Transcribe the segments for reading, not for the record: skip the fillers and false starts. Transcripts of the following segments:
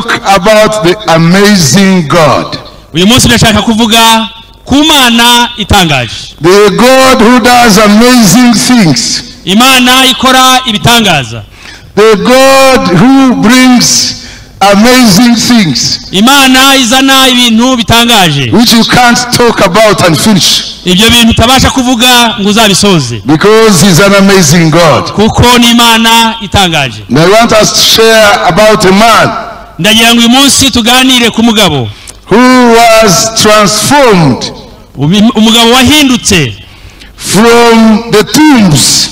talk about the amazing God. Uyu munsi ndashaka kuvuga ku Mana itangaje. The God who does amazing things. Imana ikora ibitangaza. The God who brings amazing things. Imana izana ibintu bitangaje. Which you can't talk about and finish. Ibyo bintu utabasha kuvuga ngo uzabisoze. Because he's an amazing God. Kuko ni Imana itangaje. And I want us to share about a man. Ndagira ngo uyu munsi tuganire ku mugabo. Who was transformed. Umugabo wahindutse. From the tombs.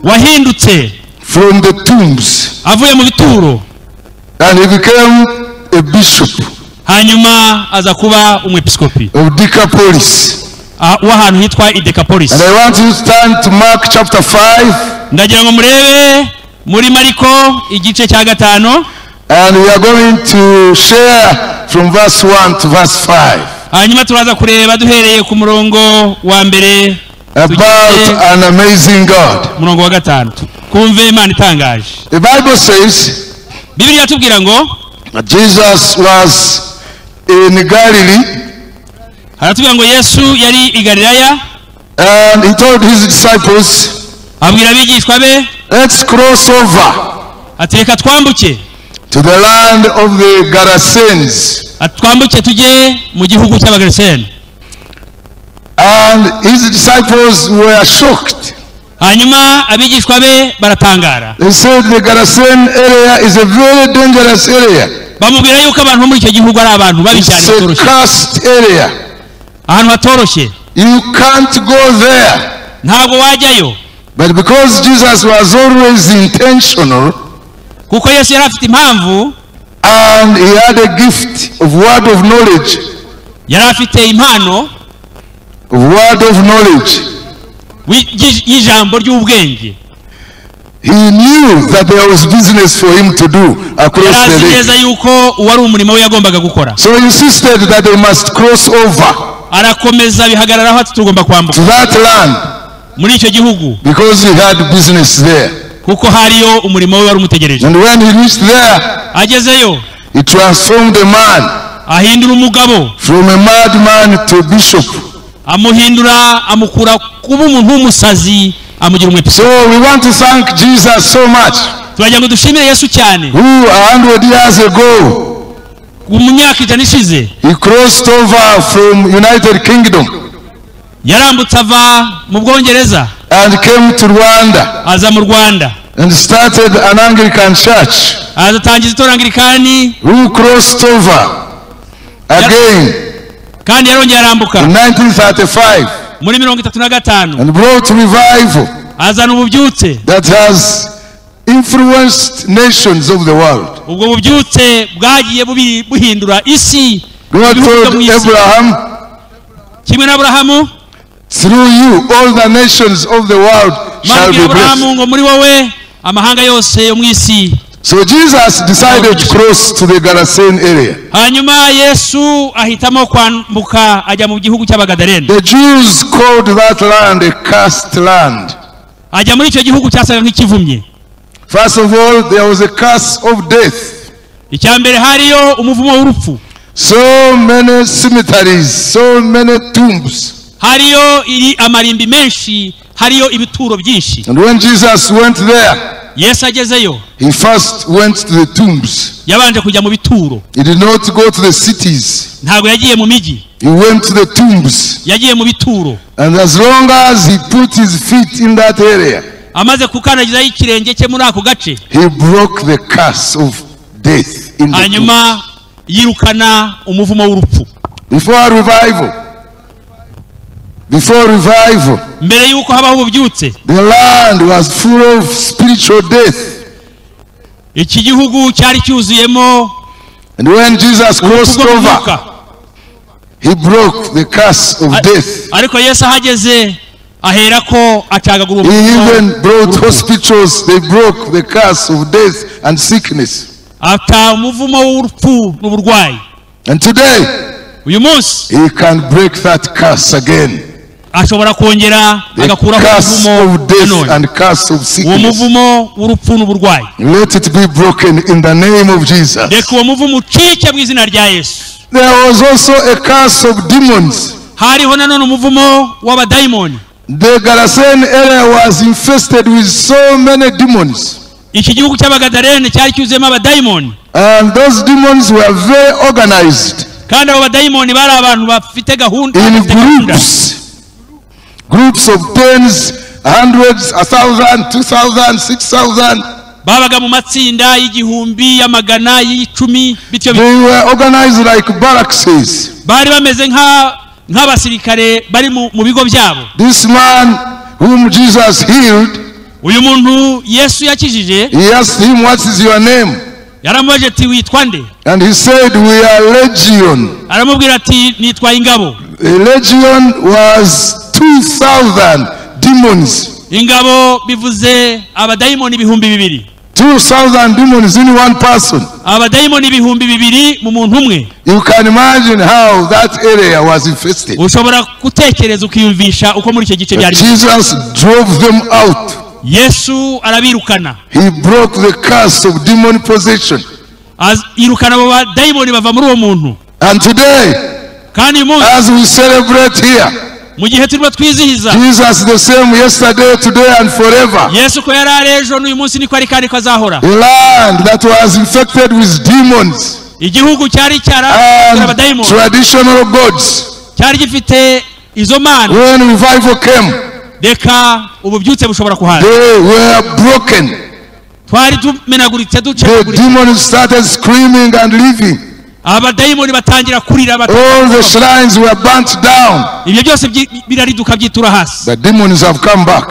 Wahindutse. From the tombs. Avuye mu bituro. And he became a bishop. Hanyuma aza kuba umwepiskopi. Of Decapolis. W'ahantu hitwa i Decapolis. And I want you to turn to Mark chapter 5. Ndagira ngo murebe muri Mariko igice cya 5. And we are going to share from verse 1 to verse 5. Hanyuma turaza kureba duhereye ku murongo wa mbere about an amazing God. Murongo wa 5. Kumve Imana itangaje. The Bible says Bibiliya itubwira ngo Jesus was in Galilee. Haratubwira ngo Yesu yari i Galilaya. And he told his disciples, abwira abigishwa be, let's cross over ati reka twambuke to the land of the Gerasenes. Ati twambuke tujye mu gihugu cy'Abagerasenes. And his disciples were shocked. Hanyuma abigishwa be baratangara. They said the Gerasene area is a very dangerous area. Bamubwira yuko abantu muri icyo gihugu ari abantu babi cyane batoroshye. It's a cursed area. Ahantu hatoroshye. You can't go there. Ntabwo wajyayo. But because Jesus was always intentional, kuko Yesu yari afite impamvu, and he had a gift of word of knowledge, yari afite impano of word of knowledge, y'ijambo ry'ubwenge. He knew that there was business for him to do across the lake. Yari yuko uwari umurimo we yagombaga gukora. So he insisted that they must cross over. Arakomeza bihagararaho ati tugomba kwambuka to that land. Muri icyo gihugu. Because he had business there. Kuko hariyo umurimo we wari umutegereje. And when he reached there, agezeyo, he transformed a man. Ahindura umugabo. From a madman to a bishop. Amuhindura amukura kuba umuntu w'umusazi amugira umwepiskopi. So we want to thank Jesus so much. Turagira ngo dushimire Yesu cyane. Who 100 years ago, mu myaka 100 ishize, he crossed over from United Kingdom. Yarambutse ava mu Bwongereza. And came to Rwanda. Aza mu Rwanda. And started an Anglican church. Aza atangiza itorero Anglikani. Who crossed over again. Kandi yarongeye arambuka. In 1935. Muri 35. And brought revival. Azana ububyutse. That has influenced nations of the world. Ubwo bubyutse bwagiye buhindura isi. God told Abraham, kimwe na Abrahamu, through you all the nations of the world shall be blessed. Ngo muri wowe amahanga yose yo mu isi. So Jesus decided to cross to the Gerasene area. Hanyuma Yesu ahitamo kwambuka ajya mu gihugu cy'Abagadarene. The Jews called that land a cursed land. Ajya muri icyo gihugu cyasaga nk'ikivumye. First of all, there was a curse of death. Icyambere hariyo umuvumo w'urupfu. So many cemeteries, so many tombs. Hariyo iri amarimbi menshi, hariyo ibituro byinshi. And when Jesus went there, Yesu agezeyo, he first went to the tombs. Yabanje kujya mu bituro. He did not go to the cities. Ntabwo yagiye mu mijyi. He went to the tombs. Yagiye mu bituro. And as long as he put his feet in that area, amaze kukandagizayo ikirenge cye muri ako gace, he broke the curse of death in the hanyuma yirukana umuvumo w'urupfu. Before revival, mbere yuko habaho ububyutse, the land was full of spiritual death. Iki gihugu cyari cyuzuyemo. And when Jesus crossed over, he broke the curse of death. Ariko Yesu ahageze aherako acagagura He umuvumo. even brought hospitals. They broke the curse of death and sickness. Ata umuvumo w'urupfu n'uburwayi. And today, uyu munsi, he can break that curse again. Ashobora kongera The agakuraho curse umuvumo of death nanone. and curse of Uwo sickness. muvumo w'urupfu n'uburwayi. Let it be broken in the name of Jesus. Reka uwo muvumo ucike mu izina rya Yesu. There was also a curse of demons. Hariho nanone umuvumo w'abadayimoni. The Gerasene area was infested with so many demons. Iki gihugu cy'Abagadarene cyari cyuzuyemo abadayimoni. And those demons were very organized Kandi abo badayimoni bari abantu bafite gahunda, in bafite gahunda. groups. Groups of tens, hundreds, 1,000, 2,000, 6,000. Babaga mu matsinda y'igihumbi, y'amagana, y'icumi, bityo They were organized like barracks. bari bameze nk'abasirikare bari mu bigo byabo. This man whom Jesus healed, Uyu muntu Yesu yakijije, he asked him, "What is your name?" yaramubajije ati witwa nde? And he said, "We are legion." Aramubwira ati nitwa ingabo. A legion was 2,000 demons. Ingabo bivuze abadayimoni 2,000. 2,000 demons in one person. Abadayimoni 2,000 mu muntu umwe. You can imagine how that area was infested. Ushobora gutekereza ukiyumvisha uko muri icyo gice But byari. Jesus drove them out. Yesu arabirukana. He broke the curse of demon possession. Yirukana abo badayimoni bava muri uwo muntu. And today, Kandi uyu munsi, as we celebrate here, mu gihe turimo twizihiza, Jesus the same yesterday, today, and forever. Yesu ko yari ari ejo n'uyu munsi niko ari kandi ko azahora. A land that was infected with demons Igihugu cyari cyarafite and abadayimoni, traditional gods. cyari gifite izo mana. When revival came, Reka ububyutse bushobora kuhaza. they were broken. Twari tumenaguritse, The ducenaguritse. demons started screaming and leaving. Abadayimoni batangira kurira, All the shrines were burnt down. ibyo byose birariduka byitura hasi. The demons have come back.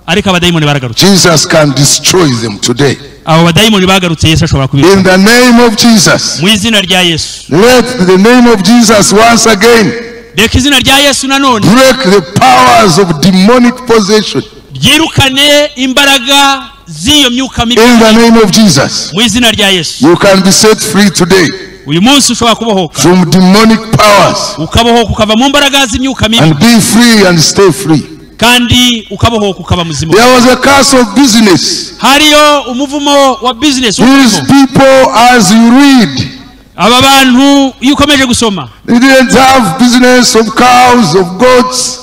Ariko abadayimoni baragarutse. Jesus can destroy them today. Abo badayimoni bagarutse, Yesu ashobora kubirukana. In the name of Jesus. Mu izina rya Yesu. Let the name of Jesus once again Reka izina rya Yesu nanone break the powers of demonic possession. ryirukane imbaraga z'iyo myuka mibi. In the name of Jesus. Mu izina rya Yesu. You can be set free today Uyu munsi ushobora kubohoka, from demonic powers ukabohoka ukava mu mbaraga z'imyuka mibi, and be free and stay free. kandi ukabohoka ukaba muzima. There was a curse of business. Hariyo umuvumo wa business. These people, as you read, Aba bantu iyo ukomeje gusoma, they didn't have business of cows, of goats.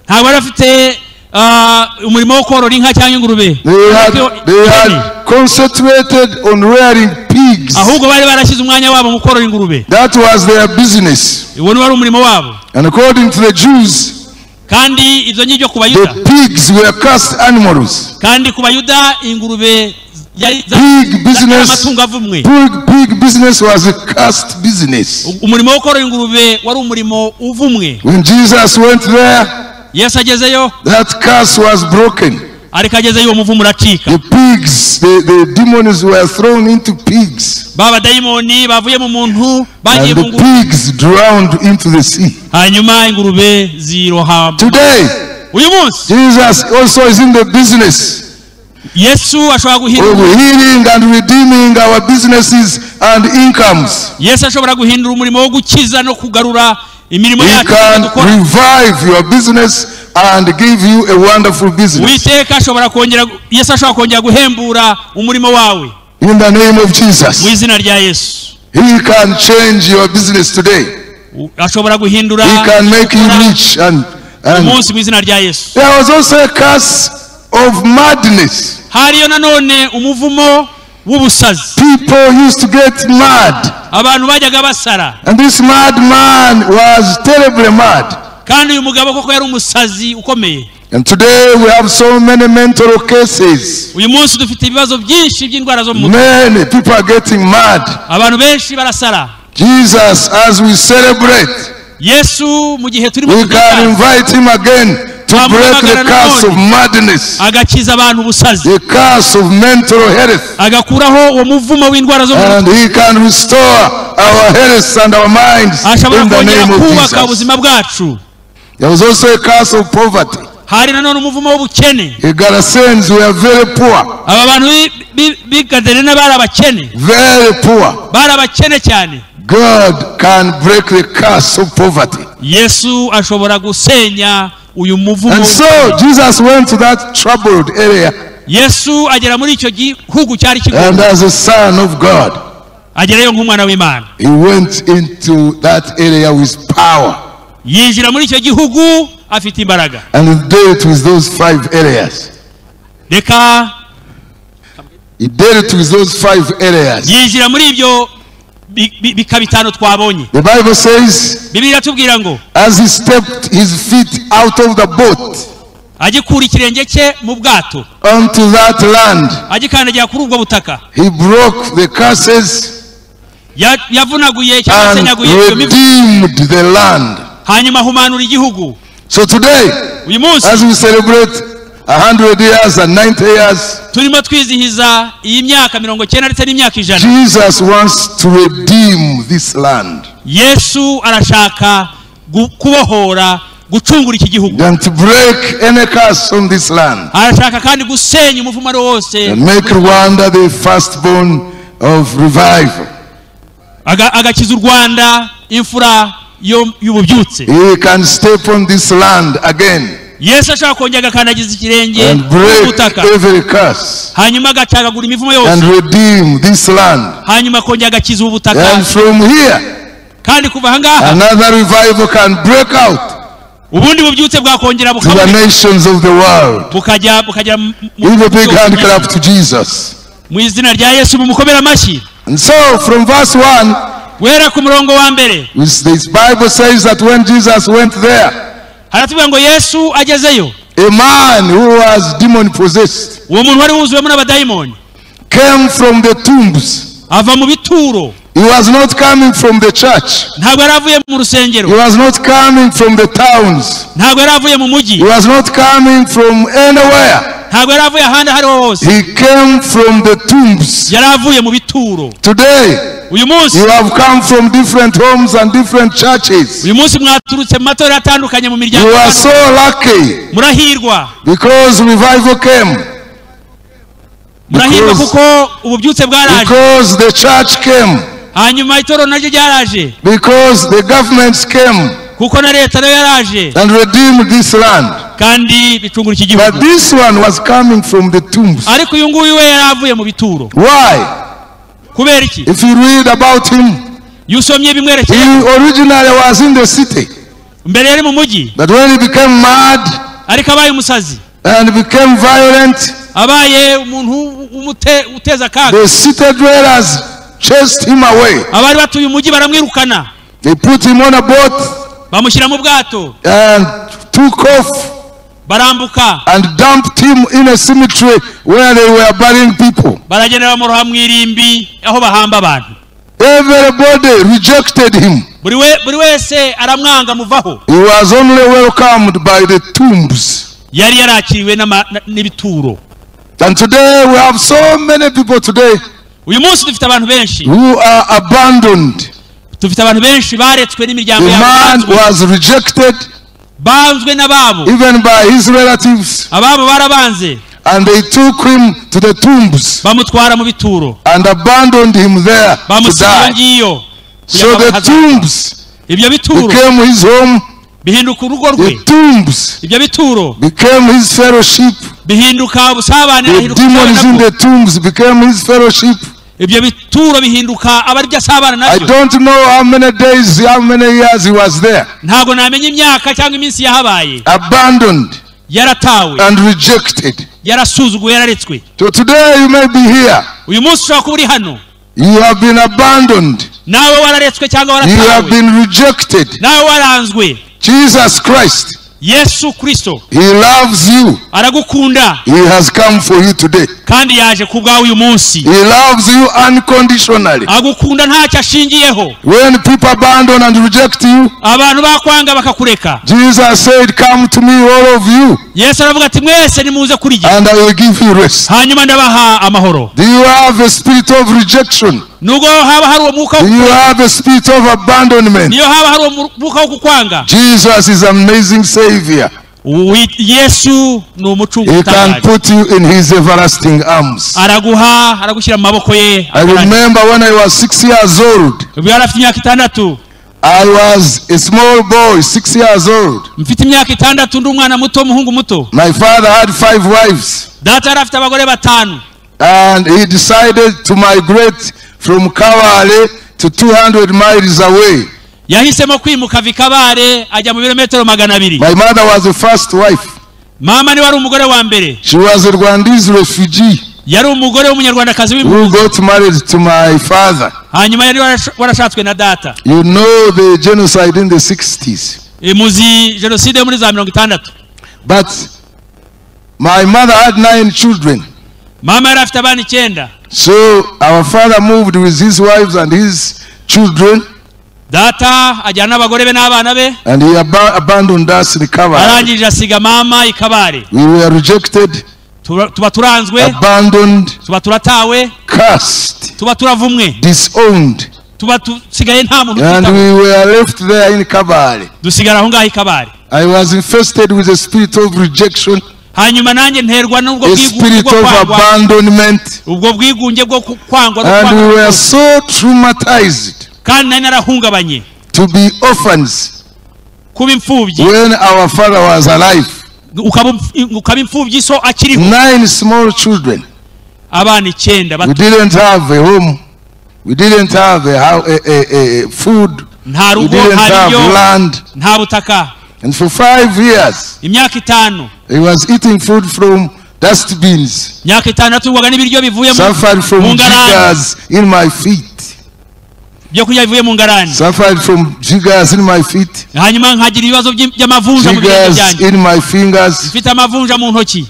ntabwo bari bafite umurimo wo korora inka cyangwa ingurube. They had concentrated on rearing pigs. Ahubwo bari barashyize umwanya wabo mu korora ingurube. That was their business. Uwo ni wari umurimo wabo. And according to the Jews, Kandi ibyo ngibyo ku Bayuda, the pigs were cursed animals. kandi ku Bayuda ingurube Pig business, amatungo avumwe. pig business was a cursed business. Umurimo wo korora ingurube wari umurimo uvumwe. When Jesus went there, Yesu agezeyo, that curse was broken. ariko agezeyo uwo muvumo uracika. The pigs, the demons were thrown into pigs. Ba badayimoni bavuye mu muntu bagiye And mu the ngurube, pigs drowned into the sea. hanyuma ingurube ziroha. Today, Uyu munsi Jesus also is in the business Yesu ashobora guhindura of healing and redeeming our businesses and incomes. Yesu ashobora guhindura umurimo wo gukiza no kugarura imirimo He yacu can dukora. revive your business and give you a wonderful business. Uwiteka ashobora kongera, Yesu ashobora kongera guhembura umurimo wawe. In the name of Mu Jesus. izina rya Yesu. He can change your business today. Ashobora guhindura He can make you rich. And umunsi mu izina rya Yesu. there was also a curse of madness. Hariyo nanone umuvumo w'ubusazi. People used to get mad. Abantu bajyaga basara. And this madman was terribly mad. Kandi uyu mugabo koko yari umusazi ukomeye. And today we have so many mental cases. Uyu munsi dufite ibibazo byinshi by'indwara zo mu mutwe. Many people are getting mad. Abantu benshi barasara. Jesus, as we celebrate, Yesu mu gihe turimo we can invite him again to break the curse of madness, agakiza abantu ubusazi, the curse of mental health, agakuraho uwo muvumo w'indwara zo mu mutwe. and he can restore our health and our minds Ashobora in the kongera name of kubaka Jesus. ubuzima bwacu. There was also a curse of poverty. Hari nanone umuvumo w'ubukene. The Gerasenes were very poor, Aba bantu b'i Gadarena bari abakene, very poor. bari abakene cyane. God can break the curse of poverty. Yesu ashobora gusenya uyu muvumo. And so Jesus went to that troubled area. Yesu agera muri icyo gihugu cyari kigoye. And as a son of God, agerayo nk'umwana w'Imana. He went into that area with power. Yinjira muri icyo gihugu afite imbaraga. And he dealt with those 5 areas. Reka He dealt with those 5 areas. Yinjira muri ibyo bika bitanu twabonye. The Bible says, Bibiliya iratubwira ngo as he stepped his feet out of the boat, agikura ikirenge cye mu bwato, onto that land, agikandagira kuri ubwo butaka, he broke the curses yavunaguye cyangwa and yasenyaguye iyo mivumo, redeemed the land. hanyuma ahumanura igihugu. So today, uyu munsi, as we celebrate 100 years and 90 years, turimo twizihiza iyi myaka 90 ndetse n'imyaka 100, Jesus wants to redeem this land. Yesu arashaka kubohora, gucungura iki gihugu. And to break any curse on this land. Arashaka kandi gusenya umuvumo wose. And make Rwanda the firstborn of revival. Agakiza u Rwanda imfura y'ububyutse. He can step on this land again. Yesu ashaka kongera agakandagiza ikirenge And break ubutaka. every curse. Hanyuma agacagagura imivumo yose. And redeem this land. Hanyuma akongera agakiza ubu butaka. And from here, kandi kuva aha ngaha, another revival can break out. Ubundi bubyutse bwakongera To the bukaboneka. nations of the world. Bukajya Give a big hand clap to Jesus. Mu izina rya Yesu mumukomere amashyi. And so from verse 1, guhera ku murongo wa mbere, this Bible says that when Jesus went there, haratubwira ngo Yesu agezeyo, a man who was demon possessed uwo muntu wari wuzuwemo n'abadayimoni, came from the tombs. ava mu bituro. He was not coming from the church. Ntabwo yari avuye mu rusengero. He was not coming from the towns. Ntabwo yari avuye mu mujyi. He was not coming from anywhere. Ntabwo yari avuye ahandi aho ariho hose. He came from the tombs. Yari avuye mu bituro. Today, uyu munsi, you have come from different homes and different churches. Uyu munsi mwaturutse mu matorero atandukanye mu miryango. You are so lucky. Murahirwa. Because revival came. Murahirwa kuko ububyutse bwaraje. Because the church came. Hanyuma itorero naryo ryaraje. Because the governments came. Kuko na leta nayo yaraje. And redeemed this land. Kandi bicungura iki gihugu. But this one was coming from the tombs. Ariko uyu nguyu we yari avuye mu bituro. Why? Kubera iki? If you read about him, iyo usomye bimwerekeye, he originally was in the city. Mbere yari mu mujyi. But when he became mad, ariko abaye umusazi, and became violent, abaye umuntu uteza akaga, the city dwellers chased him away. Abari batuye umujyi baramwirukana. They put him on a boat. Bamushyira mu bwato. And took off. Barambuka. And dumped him in a cemetery where they were burying people. Baragenda bamuroha mu irimbi aho bahamba abantu. Everybody rejected him. Buri wese aramwanga muvaho. He was only welcomed by the tombs. Yari yarakiriwe n'ibituro. And today we have so many people today Uyu munsi dufite abantu benshi who are abandoned. Dufite abantu benshi baretswe n'imiryango The yabo. man was rejected. Banzwe n'ababo. Even by his relatives. Ababo barabanze. And they took him to the tombs. Bamutwara mu bituro. And abandoned him there to die. Ngiyo. So the tombs Ibyo bituro became his home. bihinduka urugo rwe. The tombs Ibyo bituro became his fellowship. bihinduka ubusabane. The demons in the tombs became his fellowship. Ibyo bituro bihinduka abari byo asabana nabyo. I don't know how many days, how many years he was there. Ntabwo namenye imyaka cyangwa iminsi yahabaye. Abandoned. Yaratawe. And rejected. Yarasuzuguwe, yararetswe. So today you may be here. Uyu munsi ushobora kuba uri hano. You have been abandoned. Nawe wararetswe cyangwa waratawe. You have been rejected. Nawe waranzwe. Jesus Christ. Yesu Kristo. He loves you. Aragukunda. He has come for you today. Kandi yaje kubwawe uyu munsi. He loves you unconditionally. Agukunda ntacyo ashingiyeho. When people abandon and reject you, abantu bakwanga bakakureka. Jesus said, come to me all of you. Yesu aravuga ati mwese nimuze kuri jye. And I will give you rest. Hanyuma ndabaha amahoro. Do you have a spirit of rejection? Nubwo haba hari uwo mwuka Do you have a spirit of abandonment? Niyo haba hari uwo mwuka wo kukwanga. Jesus is amazing Savior. Yesu ni umucunguzi He can utangaje. put you in his everlasting arms. Araguha, aragushyira mu maboko ye. I remember when I was 6 years old. Ubwo yari afite imyaka 6. I was a small boy, 6 years old. Mfite imyaka 6 ndi umwana muto, umuhungu muto. My father had 5 wives. Data yari afite abagore 5. And he decided to migrate from Kabale to 200 miles away. Yahisemo kwimuka ava i Kabare ajya mu birometero 200. My mother was the first wife. Mama ni wari umugore wa mbere. She was a Rwandese refugee. Yari umugore w'umunyarwandakazi who got married to my father. Hanyuma yari warashatswe na data. You know the genocide in the 60s. Muzi genocide muri za 60. But my mother had 9 children. Mama yari afite abana 9. So our father moved with his wives and his children. Data ajyana n'abagore be n'abana be. And he abandoned us in Kabare. Arangije asiga mama i Kabare. We were rejected. Tuba turanzwe, abandoned, tuba turatawe, cursed, tuba turavumwe, disowned, tuba tusigaye nta muntu. And we were left there in Kabare. Dusigara aho ngaho i Kabare. I was infested with a spirit of rejection. Hanyuma nanjye nterwa n'ubwo bwigunge bwo kwangwa, abandonment, ubwo bwigunge bwo kwangwa. And we were so traumatized. Kandi nari narahungabanye. To be orphans. Kuba imfubyi. When our father was alive. Ukaba imfubyi so akiriho. 9 small children. Abana 9 bato. We didn't have a home. We didn't have a food. Nta We rugo, didn't nta have biryo, land. nta butaka. And for 5 years, imyaka 5, he was eating food from dustbins. Imyaka 5 atungwaga n'ibiryo bivuye Suffered from mu ngarani. jiggers in my feet. Byo kurya bivuye mu ngarani. Suffered from jiggers in my feet. Hanyuma nkagira ibibazo by'amavunja mu birenge Jiggers byanjye. in my fingers. Mfite amavunja mu ntoki.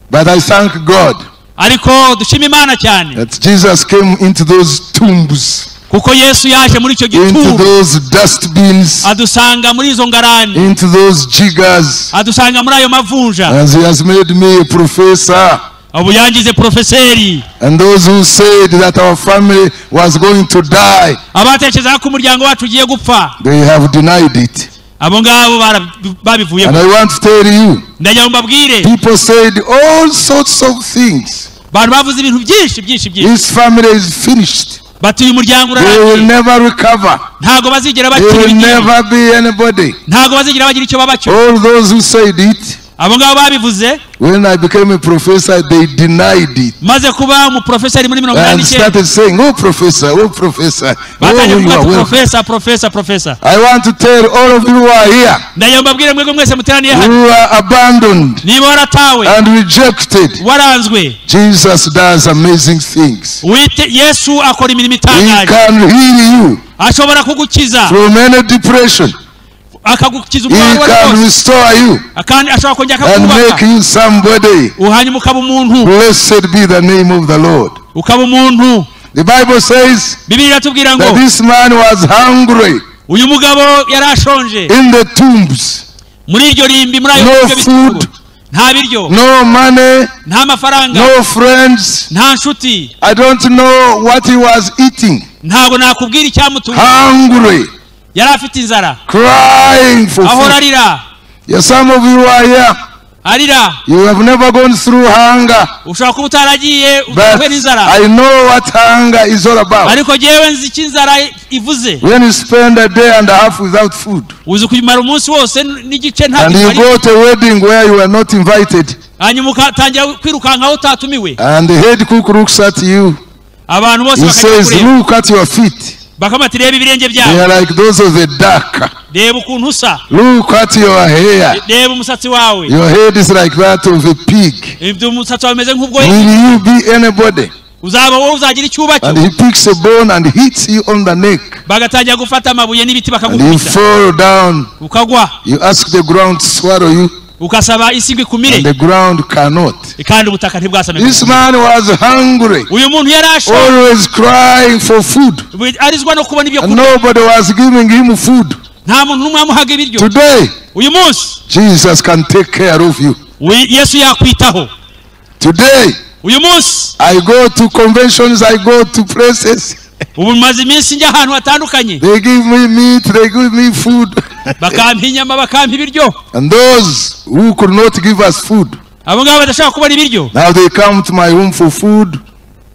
But I thank God. Ariko dushima Imana cyane. That Jesus came into those tombs. Kuko Yesu yaje muri icyo Into gituro. those dustbins. Adusanga muri izo ngarani. Into those jiggers. Adusanga muri ayo mavunja. As he has made me a professor. Ubu yangize profeseri. And those who said that our family was going to die, abatekerezaga ko umuryango wacu ugiye gupfa, they have denied it. Abo ngabo babivuyemo. And I want to tell you, ndagira ngo mbabwire, people said all sorts of things. Abantu bavuze ibintu byinshi byinshi byinshi. This family is finished. Bati uyu muryango They will urarangiye. never recover. Ntago bazigera They bakira will ibingibi. never be anybody. Ntago bazigera bagira icyo baba cyo. All those who said it, abo ngabo babivuze, when I became a professor, they denied it. Maze kuba umuprofesori muri mirongo inani And n'icyenda. started saying, oh professor, oh professor, oh, Batangiye you kuvuga are ati, well. Professor, professor, professor. I want to tell all of you who are here, Ndagira ngo mbabwire mwebwe mwese muteraniye hano, who are abandoned niba waratawe, and rejected, waranzwe, Jesus does amazing things. Yesu akora imirimo He itangaje. can heal you Ashobora kugukiza. from any depression. Akagukiza He umubabaro can wose. restore you Kandi ashobora kongera and akakubaka. make you somebody. Hanyuma ukaba umuntu. Blessed be the name of the Lord. Ukaba umuntu. The Bible says Bibiliya iratubwira ngo that this man was hungry uyu mugabo yari ashonje in the tombs. muri iryo rimbi, muri ayo No biryo food. bituro. Nta biryo, No money, nta mafaranga, no friends. nta nshuti. I don't know what he was eating. Ntabwo nakubwira icyamutunga. Hungry, Yari afite inzara, crying for ahora food. arira. Yes, some of you are here. Arira. You have never gone through hunger. Ushobora kuba utaragiye But uhuye n'inzara. I know what hunger is all about. Ariko jyewe nzi icyo inzara ivuze. When you spend a day and a half without food, Uzi kumara umunsi wose n'igice nta and you kintu go wariye. to a wedding where you are not invited, Hanyuma ukatangira kwirukanka aho utatumiwe. and the head cook looks at you, Abantu bose he bakajya says, kureba. look at your feet. Bakamati reba ibirenge They byawe. are like those of the dark. Reba ukuntu usa. Look at your hair. Reba umusatsi wawe. Your head is like that of a pig. Ibyo umusatsi wawe umeze nk'ubwo. Will you be anybody? Uzaba wowe uzagira icyubacyo. And he picks a bone and hits you on the neck. Bagatangira gufata amabuye n'ibiti And you bakagukubita. fall down. Ukagwa. You ask the ground to swallow you. Ukasaba isi ngo ikumire. And the ground cannot. Kandi ubutaka ntibwasame. This man was hungry. Uyu muntu yari ashonje. Always crying for food. Arizwa no kubona ibyo And kurya. nobody was giving him food. Nta muntu n'umwe wamuhaga ibiryo. Today, Uyu munsi Jesus can take care of you. Yesu yakwitaho. Today, Uyu munsi I go to conventions, I go to places. ubu maze iminsi njya ahantu hatandukanye. They give me meat, they give me food. Bakampa inyama, bakampa ibiryo. And those who could not give us food, Abo ngabo badashobora kubona ibiryo, now they come to my home for food.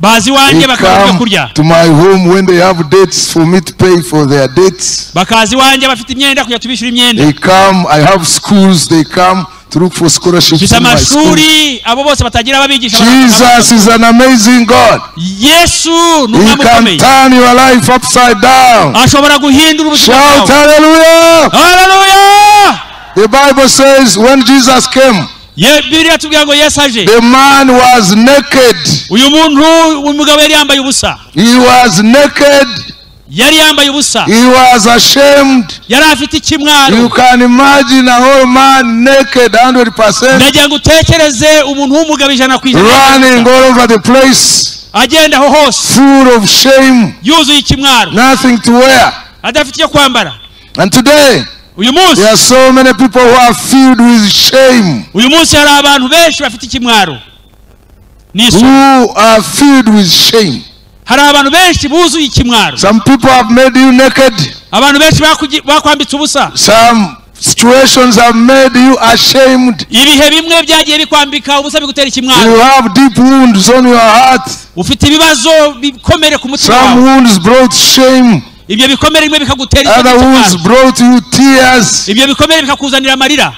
Baza iwanjye They bakabona ibyo come kurya. to my home when they have debts for me to pay for their debts. Bakaza iwanjye bafite imyenda kugira tubishyure imyenda. They come, I have schools, they come to look for scholarships Mfite in my school. amashuri, abo bose batagira ababigisha. Jesus is an amazing God. Yesu ni He umwami can ukomeye. turn your life upside down. Ashobora guhindura ubuzima Shout bwawe. hallelujah! Haleluya! The Bible says when Jesus came, Bibiliya tubwira ngo Yesu aje, the man was naked. uyu muntu, umugabo yari yambaye ubusa. He was naked. Yari yambaye ubusa. He was ashamed. Yari afite ikimwaro. You can imagine a whole man naked 100%, Ndagira ngo utekereze umuntu w'umugabo 100%, running all over the place, agenda aho hose, full of shame, yuzuye ikimwaro, nothing to wear. adafite icyo kwambara. And today, Uyu munsi, there are so many people who are filled with shame, uyu munsi hari abantu benshi bafite ikimwaro n'isoni. who are filled with shame. Hari abantu benshi buzuye ikimwaro. Some people have made you naked. Abantu benshi bakwambitse ubusa. Some situations have made you ashamed. Ibihe bimwe byagiye bikwambika ubusa, bigutera ikimwaro. You have deep wounds on your heart. Ufite ibibazo bikomere ku mutima Some wawe. wounds brought shame. Ibyo bikomere bimwe bikagutera isoni Other wounds n'ikimwaro. brought you tears. Ibyo bikomere bikakuzanira amarira.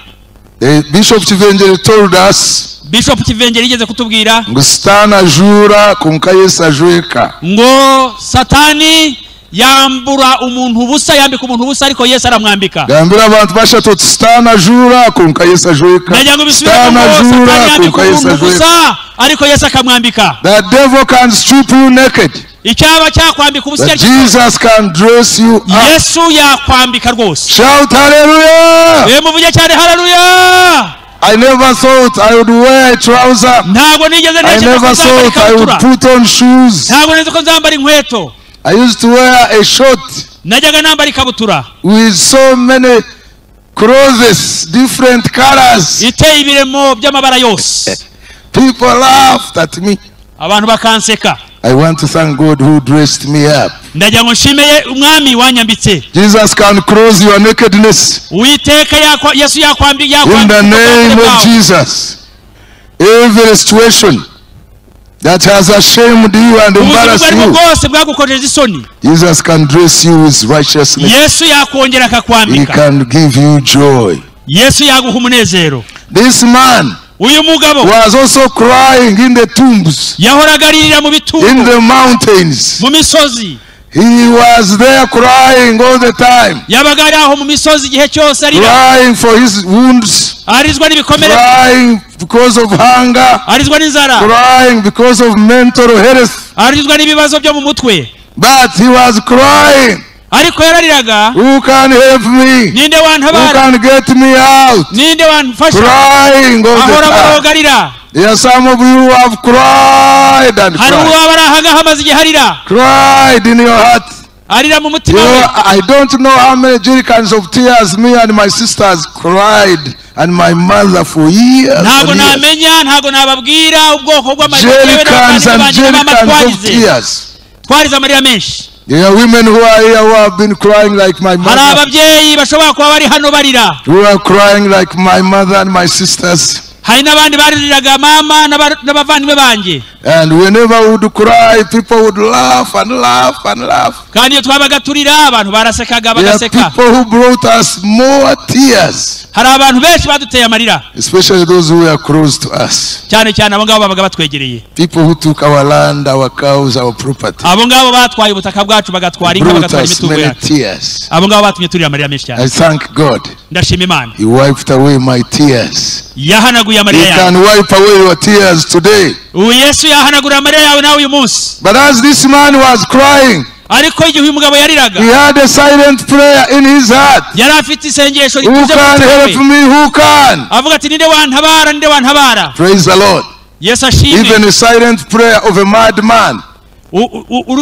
The Bishop Kivengere told us, Bishop Kivengere yigeze kutubwira ngo Sitani ajura konka Yesu ajweka. ngo Satani yambura umuntu ubusa, yambika umuntu ubusa, ariko Yesu aramwambika. Gambira abantu bashatu uti Sitani ajura konka Yesu ajweka. Ndagira ngo bisubire Sitani ngo ajura Satani yambika konka Yesu umuntu ajweka. ubusa, ariko Yesu akamwambika. The devil can strip you naked, Icyaba cyakwambika ubusa, but icyo ari cyo cyose, Jesus can dress you up. Yesu yakwambika rwose. Shout hallelujah! Eee, muvuge cyane haleluya! I never thought I would wear a trouser. Ntabwo nigeze I ntekereza ko never nzambara thought I would ikabutura. put on shoes. Ntabwo nzi ko nzambara inkweto. I used to wear a short Najyaga nambara ikabutura with so many clothes, different colors. iteye ibiremo by'amabara yose. People laughed at me. Abantu bakanseka. I want to thank God who dressed me up. Ndagira ngo nshimeye umwami wanyambitse. Jesus can close your nakedness Uwiteka Yesu yakwambi in the yakwambika name ubwambure of bwawe. Jesus. Every situation that has ashamed you and Ubuzima ubwo embarrassed aribwo you, bwose bwagukojeje isoni, Jesus can dress you with righteousness. Yesu yakongera He akakwambika. can give you joy. Yesu yaguha umunezero. This man Uyu mugabo was also crying in the tombs, yahoraga aririra mu in bituro, the mountains. mu misozi. He was there crying all the time, Yabaga ari aho mu misozi igihe cyose arira, crying for his wounds, arizwa n'ibikomere, crying because of hunger, arizwa n'inzara, crying because of mental health. arizwa n'ibibazo byo mu mutwe. But he was crying, Ariko yarariraga, who can help me? ninde Who wantabara? can get me out? Ninde wamfasha? Crying all the Ahora time. aboroga arira. There are some of you who have cried and Hari cried. uwaba ari ahangaha amaze igihe arira, Cried in your heart. arira mu You mutima we. know, I don't know how many jerrycans of tears me and my sisters cried and my mother for years Ntabwo and years. namenya, ntabwo nababwira ubwoko bw'amarira yewe Jerrycans n'abavandimwe and banjye n'abama jerrycans of twarize. tears. Twarize amarira menshi. There are women who are here who have been crying like my Hari mother, ababyeyi bashobora kuba bari hano barira. who are crying like my mother and my sisters. Hari n'abandi baririraga mama n'abavandimwe banjye. And whenever we would cry, people would laugh and laugh and laugh. Kandi iyo twabaga turira, abantu barasekaga, There are bagaseka. people who brought us more tears, Hari abantu benshi baduteye amarira, especially those who were close to us. cyane cyane abo ngabo babaga batwegereye. People who took our land, our cows, our property. Abo ngabo batwaye ubutaka bwacu, bagatwara inka, Brought bagatwara us imitungo many yacu. tears. Abo ngabo batumye turira amarira menshi cyane. I thank God. Ndashima Imana. He wiped away my tears. Yahanaguye He amarira yawe. can wipe away your tears today. Ubu Yesu yahanagura amarira yawe nawe uyu munsi. But as this man was crying, Ariko igihe uyu mugabo yariraga, he had a silent prayer in his heart. yari afite isengesho Who rituje mu can mutima help we. me? Who can? Avuga ati ninde wantabara? Ninde wantabara? Praise the Lord. Yesu ashimwe. Even a silent prayer of a madman.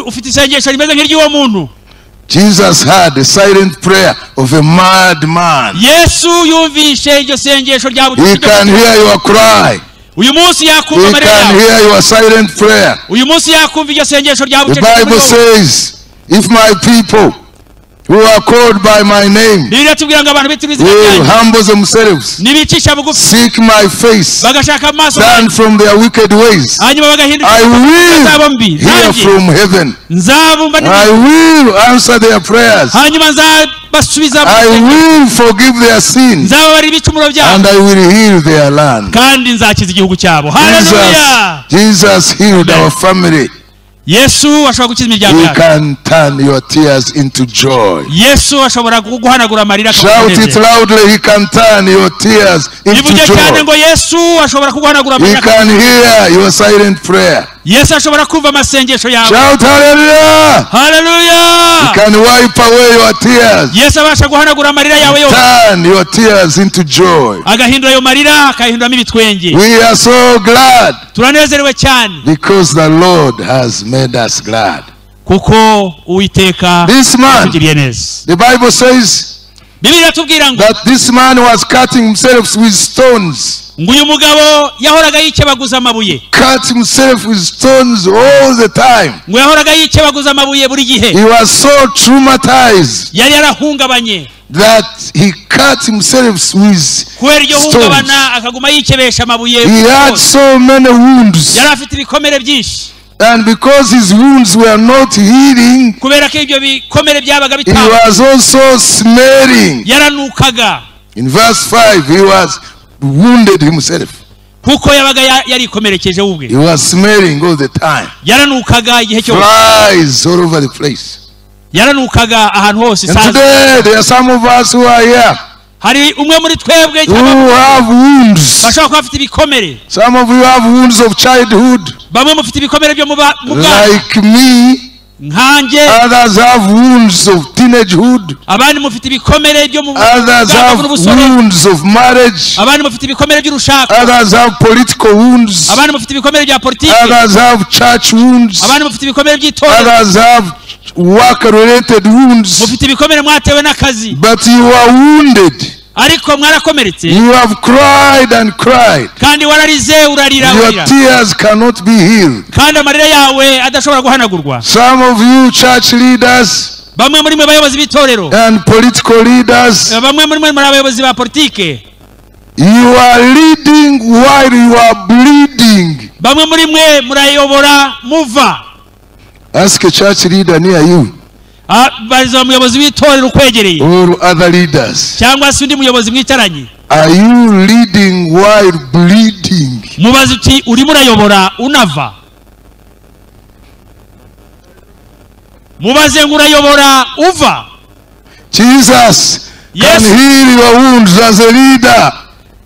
Ufite isengesho rimeze nk'iry'uwo muntu. Jesus had a silent prayer of a madman. Yesu yumvishe iryo sengesho rya He bucece. can hear your cry. Uyu munsi yakumva He amarira can yawe. hear your silent prayer. Uyu munsi yakumva iryo sengesho rya The bucece Bible muri wowe. says, if my people Who are called by my name Bibiliya itubwira ngo abantu bitwa izina will ryanjye humble themselves, nibicisha bugufi, seek my face, bagashaka amaso turn yanjye, from their wicked ways. hanyuma bagahindukira I will zabo mbi, hear nanjye from heaven. nzabumva I will answer their prayers. hanyuma nzabasubiza, I will forgive their sins nzababarira ibicumuro byabo, and I will heal their land. kandi nzakiza igihugu cyabo. Haleluya! Jesus healed Amen. our family. Yesu ashobora gukiza imiryango He yacu. can turn your tears into joy. Yesu ashobora guhanagura amarira Shout it akamunezero. loudly. He can turn your tears into Ivuge cyane joy. ngo Yesu ashobora kuguhanagura He amarira. can hear your silent prayer. Yesu ashobora kumva amasengesho yawe. Shout hallelujah. Haleluya! He can wipe away your tears. Yesu abasha guhanagura amarira yawe yose, Turn your tears into joy. agahindura ayo marira akayahinduramo ibitwenge. We are so glad Turanezerewe cyane because the Lord has made us glad. kuko Uwiteka This man, yatugiriye neza. the Bible says Bibiliya iratubwira ngo that this man was cutting himself with stones. ngo uyu mugabo yahoraga yikebaguza amabuye. Cut himself with stones all the time. Ngo yahoraga yikebaguza amabuye buri gihe. He was so traumatized Yari yarahungabanye that he cut himself with kubera iryo stones. hungabana, akaguma yikebesha amabuye He had hose. so many wounds. Yari afite ibikomere byinshi. And because his wounds were not healing, Kubera ko ibyo bikomere byabaga he bitanga, was also smelling. yaranukaga. In verse 5, he was wounded himself. Kuko yabaga yarikomerekeje we ubwe. He was smelling all the time. Yaranukaga igihe cyose. Flies all over the place. Yaranukaga ahantu hose And isazi. today, there are some of us who are here Hari umwe muri twebwe who cyangwa have wounds. bashobora kuba bafite ibikomere. Some of you have wounds of childhood, Bamwe mufite ibikomere byo mu bwana like me. nkanjye. Others have wounds of teenagehood. Abandi mufite ibikomere byo mu Others bwangavu have n'ubusore. wounds of marriage. Abandi mufite ibikomere by'urushako. Others have political wounds. Abandi mufite ibikomere bya politiki. Others have church wounds. Abandi mufite ibikomere by'itorero. Others have work related wounds. Mufite ibikomere mwatewe n'akazi. But you are wounded. Ariko mwarakomeretse. You have cried and cried. Kandi wararize, urarira, Your urarira, tears cannot be healed. kandi amarira yawe adashobora guhanagurwa. Some of you church leaders Bamwe muri mwe bayobozi b'itorero, and political leaders, bamwe muri mwe muri abayobozi ba politike, you are leading while you are bleeding. Bamwe muri mwe murayobora muva. Ask a church leader near you Ah, baza umuyobozi w'itorero ukwegereye or other leaders. cyangwa se undi muyobozi mwicaranye. Are you leading while bleeding? Mubaze uti urimo urayobora unava? Mubaze ngo urayobora uva? Jesus Yes. can heal your wounds as a leader.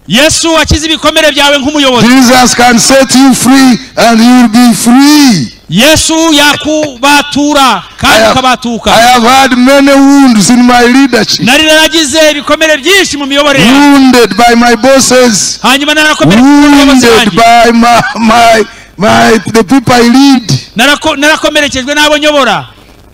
Yesu akiza ibikomere byawe nk'umuyobozi. Jesus can set you free and you will be free. Yesu yakubatura kandi ukabatuka. I have had many wounds in my leadership. Nari naragize ibikomere byinshi mu miyoborere yanjye. Wounded by my bosses, Hanyuma narakomeretse n'abayobozi wounded banjye. by the people I lead. Narakomerekejwe n'abo nyobora.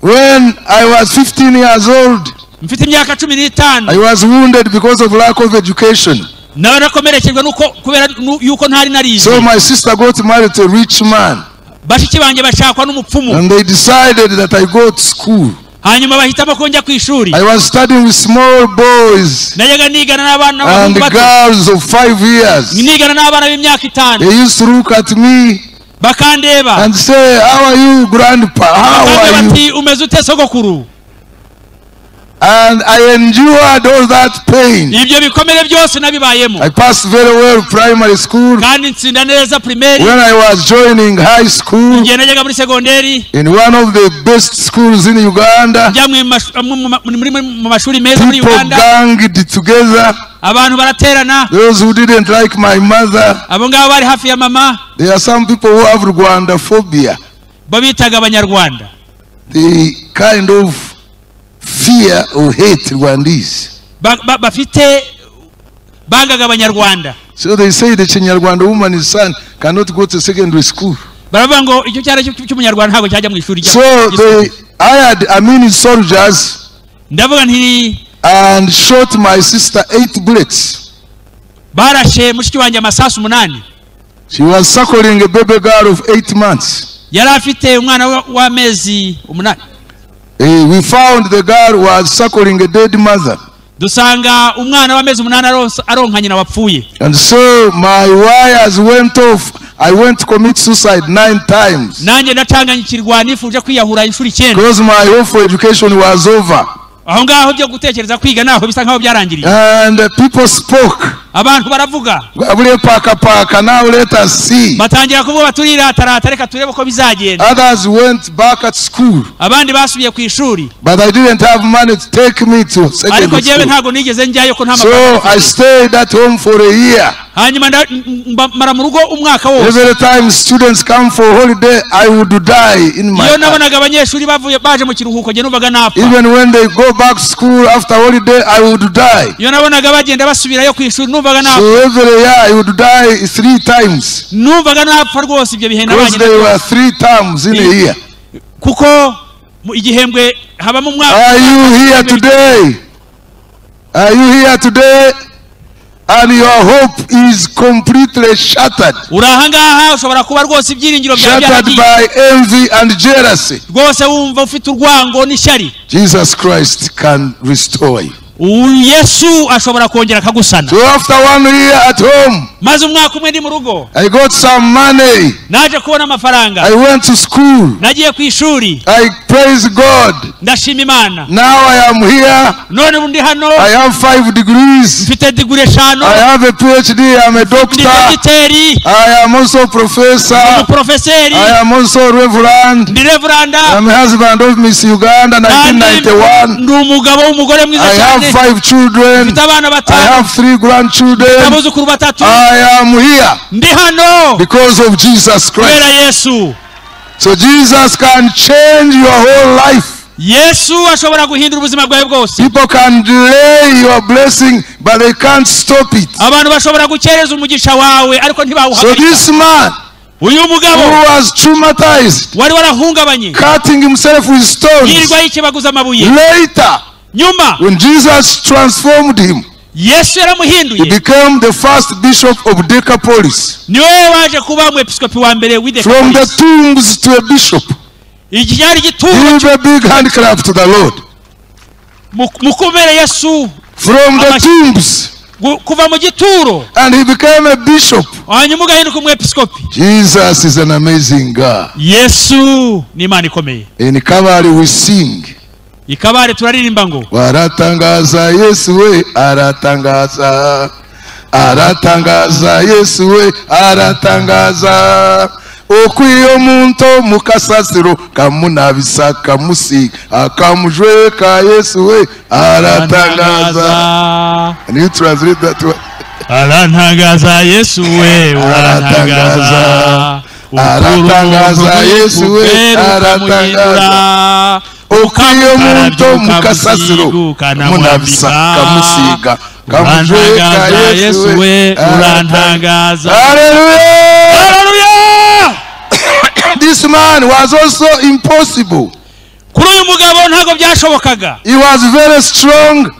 When I was 15 years old, Mfite imyaka 15, I was wounded because of lack of education. Narakomerekejwe nuko kubera yuko ntari narize. So my sister got married to a rich man, Bashiki banjye bashakwa n'umupfumu, and they decided that I go to school. hanyuma bahitamo ko njya ku ishuri. I was studying with small boys Najyaga nigana n'abana and b'abahungu bato, girls of 5 years. nigana n'abana b'imyaka 5. They used to look at me Bakandeba and say, "How are you, grandpa? How bakambwira are you?" bati umeze ute sogokuru? And I endured all that pain. Ibyo bikomere byose nabibayemo. I passed very well primary school. Kandi ntsinda neza primaire. When I was joining high school Igihe najyaga muri segonderi, in one of the best schools in Uganda, njya mu mashuri meza muri people Uganda, ganged together. abantu baraterana. Those who didn't like my mother, Abo ngabo bari hafi ya mama, there are some people who have Rwanda phobia. bo bitaga abanyarwanda. They kind of fear or hate Rwandese. Bafite bangaga abanyarwanda. So they say the Kinyarwanda woman, his son, cannot go to secondary school. Baravuga ngo icyo cyara cy'umunyarwanda ntabwo cyajya mu ishuri So they hired Amini soldiers Ndavuga nti and shot my sister 8 bullets. Barashe mushiki wanjye amasasu 8. She was suckling a baby girl of 8 months. Yari afite umwana w'amezi 8. We found the girl was suckling a dead mother. Dusanga umwana w'amezi 8 aronka nyina wapfuye. And so my wires went off. I went to commit suicide 9 times. Nanjye ndacanganyikirwa nifuje kwiyahura inshuro 9. Because my hope for education was over. Aho ngaho byo gutekereza kwiga naho bisa nkaho byarangiriye. And people spoke. Abantu baravuga. Paka paka, now let us see. Batangira kuvuga baturiratara reka turebe uko bizagenda. Others went back at school. Abandi basubiye ku ishuri. But I didn't have money to take me to secondary Ariko jewe school. ntago nigeze njyayo ko nta So mafaranga. I stayed at home for a year. Hanyuma mara mu rugo umwaka wose. Every time students come for holiday, I would die in my Iyo nabonaga abanyeshuri bavuye baje mu kiruhuko je numvaga napfa. Even when they go back to school after holiday, I would die. Iyo nabonaga bagenda basubirayo ku ishuri numvaga napfa. So every year I would die 3 times. Numvaga napfa rwose ibyo bihe nabanye. Because there were 3 times in a year. Kuko igihembwe habamo umwaka. Are you here today? Are you here today? And your hope is completely shattered. Urahangaha ushobora kuba rwose ibyiringiro byawe Shattered by envy and jealousy. Rwose wumva ufite urwango n'ishyari. Jesus Christ can restore you. Yesu ashobora kongera akagusana. So after 1 year at home, maze umwaka umwe ndi mu rugo, I got some money. Naje kubona amafaranga. I went to school. Nagiye ku ishuri. I praise God. Ndashima Imana. Now I am here. None ubu ndi hano. I have 5 degrees. Mfite degree 5. I have a PhD. I am a doctor. Ndi dogiteri. I am also professor. Professeri. I am also reverend. Ndi reverend. I am husband of Miss Uganda 1991. Ndi umugabo w'umugore mwiza I cyane. have 5 children. Mfite abana I batanu. have 3 grandchildren. Abuzukuru batatu. I am here. Ndi hano. Because of Jesus Christ. Kubera Yesu. So Jesus can change your whole life. Yesu ashobora guhindura ubuzima bwawe bwose. People can delay your blessing, but they can't stop it. Abantu bashobora gukereza umugisha wawe ariko ntibawuhagarika. So this man, uyu mugabo, who was traumatized, wari warahungabanye, cutting himself with stones, yirirwa yikebaguza amabuye. Later, nyuma, when Jesus transformed him, Yesu yaramuhinduye. He became the first bishop of Decapolis. Niwe waje kuba umwepiskopi wa mbere w'i From the Decapolis. tombs to a bishop. Iki cyari igituro. Give a big hand clap to the Lord. Mukomere Yesu. From the tombs. Kuva mu gituro. And he became a bishop. Hanyuma ugahinduka umwepiskopi. Jesus is an amazing God. Yesu ni Imana ikomeye. In Kabale we sing. Ikabare turaririmba ngo waratangaza Yesu we aratangaza, aratangaza Yesu we aratangaza, okwiyo muntu mukasasiro kamunabisa kamusiga akamujweka Yesu we aratangaza. And you translate that one. Aratangaza Yesu we aratangaza, aratangaza Yesu we aratangaza, okwiyo muntu mukasasiro kamunabisa kamusiga kamujweka Yesu we urantangaza. Hallelujah! Hallelujah! This man was also impossible. Kuri uyu mugabo ntago byashobokaga. He was very strong.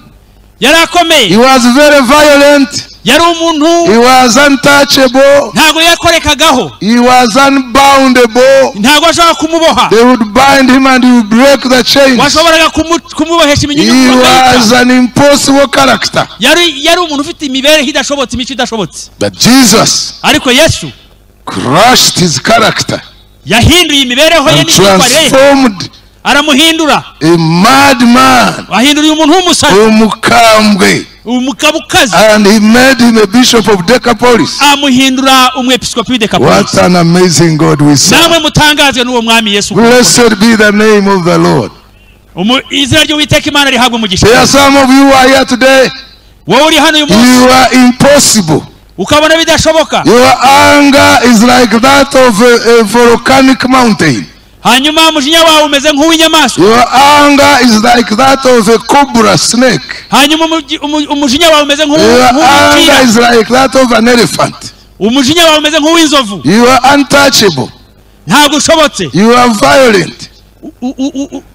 Yarakomeye. He was very violent. Yari umuntu. He was untouchable. Ntago yakorekagaho. He was unboundable. Ntago ashobora kumuboha. They would bind him and he would break the chains. Washoboraga kumubohesha iminyururu. He was an impossible character. Yari umuntu ufite imibereho idashobotse, imico idashobotse. But Jesus, ariko Yesu, crushed his character. Yahinduye imibereho ye n'imyitwarire ye. Transformed aramuhindura. A madman. Ahindura umuntu w'umusazi. Umukambwe. Umukabukazi. And he made him a bishop of Decapolis. Amuhindura umwepiskopi w'i Decapolis. What an amazing God we serve. Namwe mutangazwe n'uwo mwami Yesu. Blessed be the name of the Lord. Izina ry'Uwiteka Imana rihabwe umugisha. There are some of you who are here today. Wowe uri hano uyu munsi. You are impossible. Ukabona bidashoboka. Your anger is like that of a volcanic mountain. Hanyuma umujinya wawe umeze nk'uw'inyamaswa. Your anger is like that of a cobra snake. Hanyuma umujinya wawe umeze Your anger is like that of an elephant. Umujinya wawe umeze nk'uw'inzovu. You are untouchable. Ntabwo ushobotse. You are violent.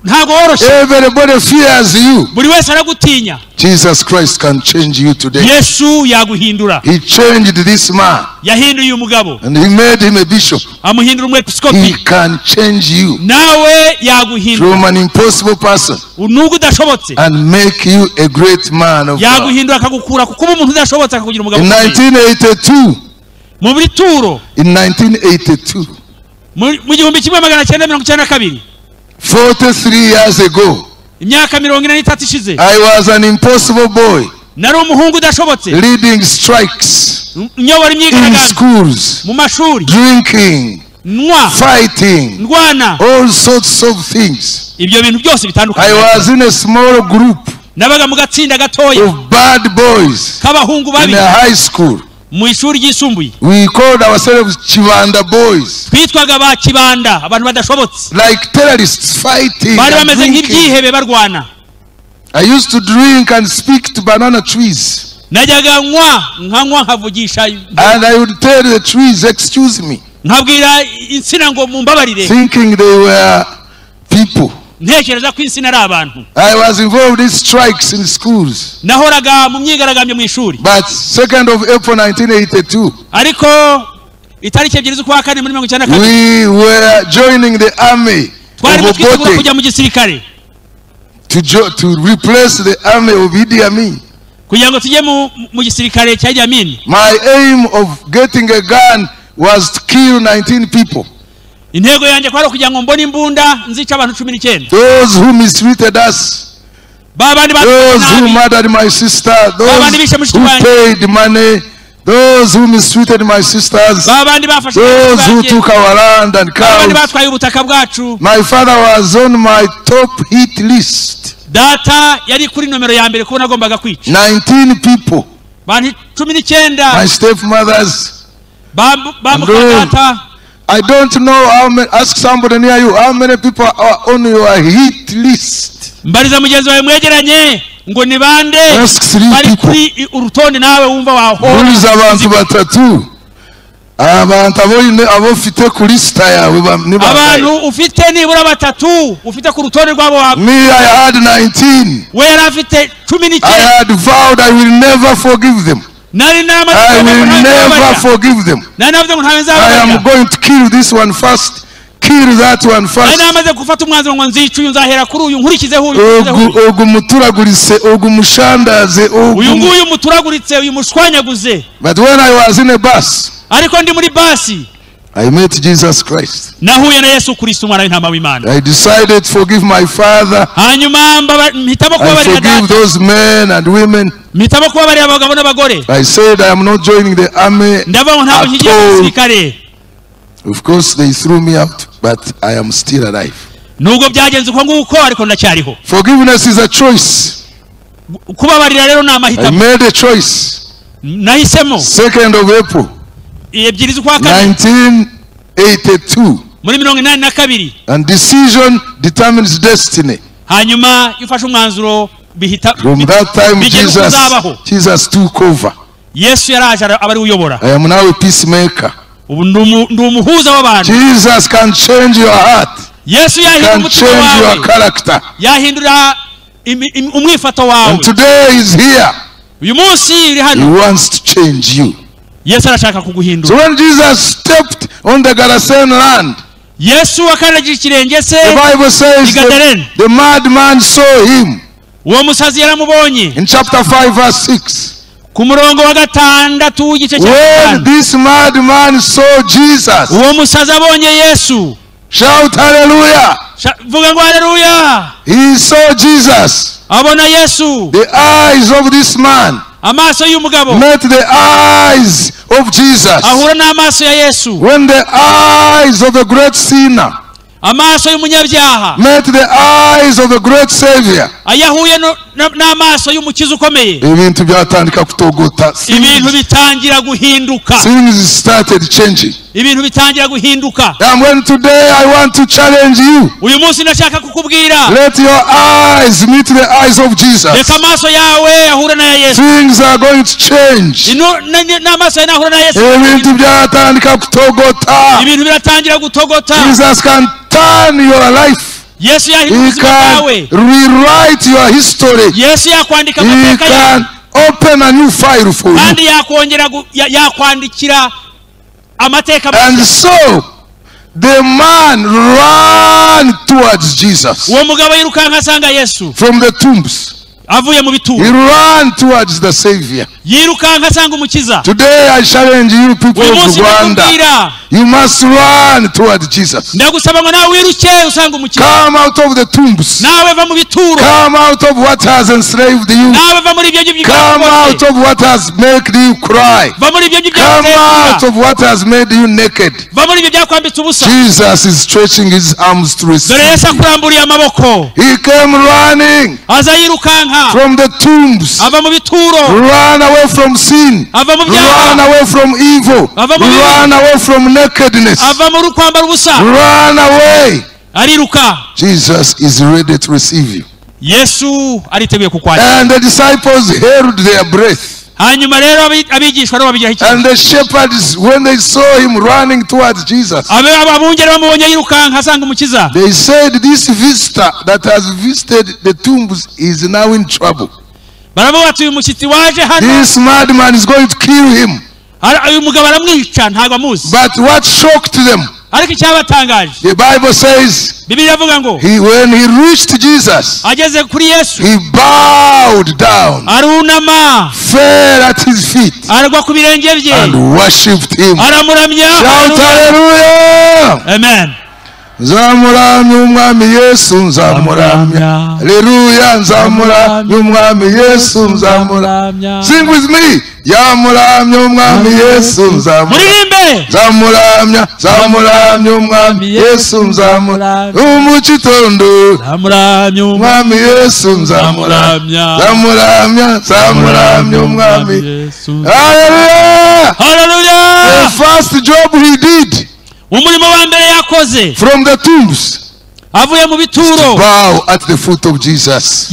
Ntabwo woroshye. Everybody fears you. Buri wese aragutinya. Jesus Christ can change you today. Yesu yaguhindura. He changed this man. Yahinduye uyu mugabo. And he made him a bishop. Amuhindura umwepiskopi. He can change you. Nawe yaguhindura. From an impossible person. Nubwo udashobotse. And make you a great man of God. Yaguhindura akagukura ku kuba umuntu udashobotse akakugira umugabo. In 1982. Mu bituro. In 1982. Mu 1992. 43 years ago. Imyaka 43 ishize. I was an impossible boy. Nari umuhungu udashobotse. Leading strikes. Nyobora imyigaragambyo. In schools. Mu mashuri. Drinking. Nywa. Fighting. Ndwana. All sorts of things. Ibyo bintu byose bitandukanye. I was in a small group. Nabaga mu gatsinda gatoya. Of bad boys. K'abahungu babi. In a high school. Mu ishuri ryisumbuye. We called ourselves Chibanda boys. Twitwaga ba Kibanda, abantu badashobotse. Like terrorists fighting. Bari bameze nk'ibyihebe barwana. I used to drink and speak to banana trees. Najyaga nywa nkanywa nkavugisha. And I would tell the trees, excuse me. Nkabwira insina ngo mumbabarire. Thinking they were people. Ntekereza ko insina ari abantu. I was involved in strikes in schools. Nahoraga mu myigaragambyo mu ishuri. But 2nd of April 1982. Ariko itariki 2 z'ukwa kane muri 1992. We were joining the army. Twari twitegura kujya mu gisirikare. To replace the army of Idi Amin. Kugira ngo tujye mu gisirikare cya Idi Amin. My aim of getting a gun was to kill 19 people. Intego yanjye kwari kugira ngo mbone imbunda nzica abantu 19. Those who mistreated us. Those who murdered my sister, those who paid money, those who mistreated my sisters, those who took our land and cows. My father was on my top hit list. Data yari kuri nomero ya mbere kubona agombaga kwica. 19 people. Bantu 19. My stepmothers. I don't know how many. Ask somebody near you how many people are on your hit list. Mbariza mugenzi wawe mwegeranye ngo ni bande bari kuri urutonde nawe wumva waho. Mbariza abantu batatu. Abantu abo ufite ku lista yawe ni bangahe? Abantu ufite nibura batatu ufite ku rutonde rwabo wawe. Me, I had 19. We yari afite 19. I had vowed I will never forgive them. I will never forgive them. I am going to kill this one first. Kill that one first. But when I was in a bus, I met Jesus Christ. I decided to forgive my father. I forgive those men and women. I said I am not joining the army at all. Of course they threw me out, but I am still alive. Forgiveness is a choice. I made a choice. 2nd of April 1982. And decision determines destiny. From that time Jesus took over. I am now a peacemaker. Jesus can change your heart. Can change your character. And today he's here. He wants to change you. So when Jesus stepped on the Gerasene land, the Bible says the madman saw him. In chapter 5 verse 6. When this madman saw Jesus, shout hallelujah. He saw Jesus. The eyes of this man met the eyes of Jesus. When the eyes of the great sinner met the eyes of the great Savior, ibintu byatandika kutogota. Things started changing. And when today I want to challenge you, let your eyes meet the eyes of Jesus. Things are going to change. Ibintu byatandika kutogota. Jesus can turn your life. Yesu yahindura He ubuzima can bwawe. rewrite your history. Yesu yakwandika He amateka yawe. can open a new file for you. Kandi yakongera yakwandikira amateka And mashya. so the man ran towards Jesus Uwo mugabo yirukanka asanga Yesu from the tombs. avuye mu He bituro. ran towards the Savior. Yirukanka asanga umukiza. Today I challenge you people Uyu of munsi Rwanda. ndakubwira, You must run towards Jesus. ndagusaba ngo nawe wiruke usanga umukiza. Come out of the tombs. Nawe va mu bituro. Come out of what has enslaved you. Nawe va muri ibyo ngibyo Come out byakuboshye. of what has made you cry. Va muri ibyo ngibyo Come out byaguteye of what has made you naked. Va muri ibyo byakwambitse ubusa. Jesus is stretching his arms to Dore receive Yesu you. akuramburiye amaboko. He came running Aza yirukanka from the tombs. ava mu bituro. Run away from sin. Ava mu Run byaha. away from evil. Ava mu bibi. Run away from nakedness. Ava muri kwambara ubusa. Run away. Ariruka. Jesus is ready to receive you. Yesu ariteguye kukwakira. And the disciples held their breath. Hanyuma rero abigishwa rero babigiraho ikibazo. And the shepherds, when they saw him running towards Jesus, Abungeri bamubonye yirukanka asanga umukiza. they said, this visitor that has visited the tombs is now in trouble. Baravuga bati uyu mushyitsi waje hano, This madman is going to kill him. uyu mugabo aramwica, ntabwo amuzi. But what shocked them? Ariko icyabatangaje, The Bible says, Bibiliya iravuga ngo when he reached Jesus, ageze kuri Yesu he bowed down, arunama, fell at his feet, aragwa ku birenge bye, and worshipped him. aramuramya. Shout hallelujah! Amen. Nzamuramya umwami Yesu, nzamuramya. Haleluya, nzamuramya umwami Yesu, nzamuramya. Sing with me. Yamuramya umwami Yesu, nzamuramya. Muririmbe. Nzamuramya, nzamuramya umwami Yesu, nzamuramya. Umukitondo Nzamuramya umwami Yesu, nzamuramya. Nzamuramya, nzamuramya umwami Yesu. Hallelujah! Hallelujah! The first job he did Umurimo wa mbere yakoze from the tombs, avuye mu bituro, bow at the foot of Jesus.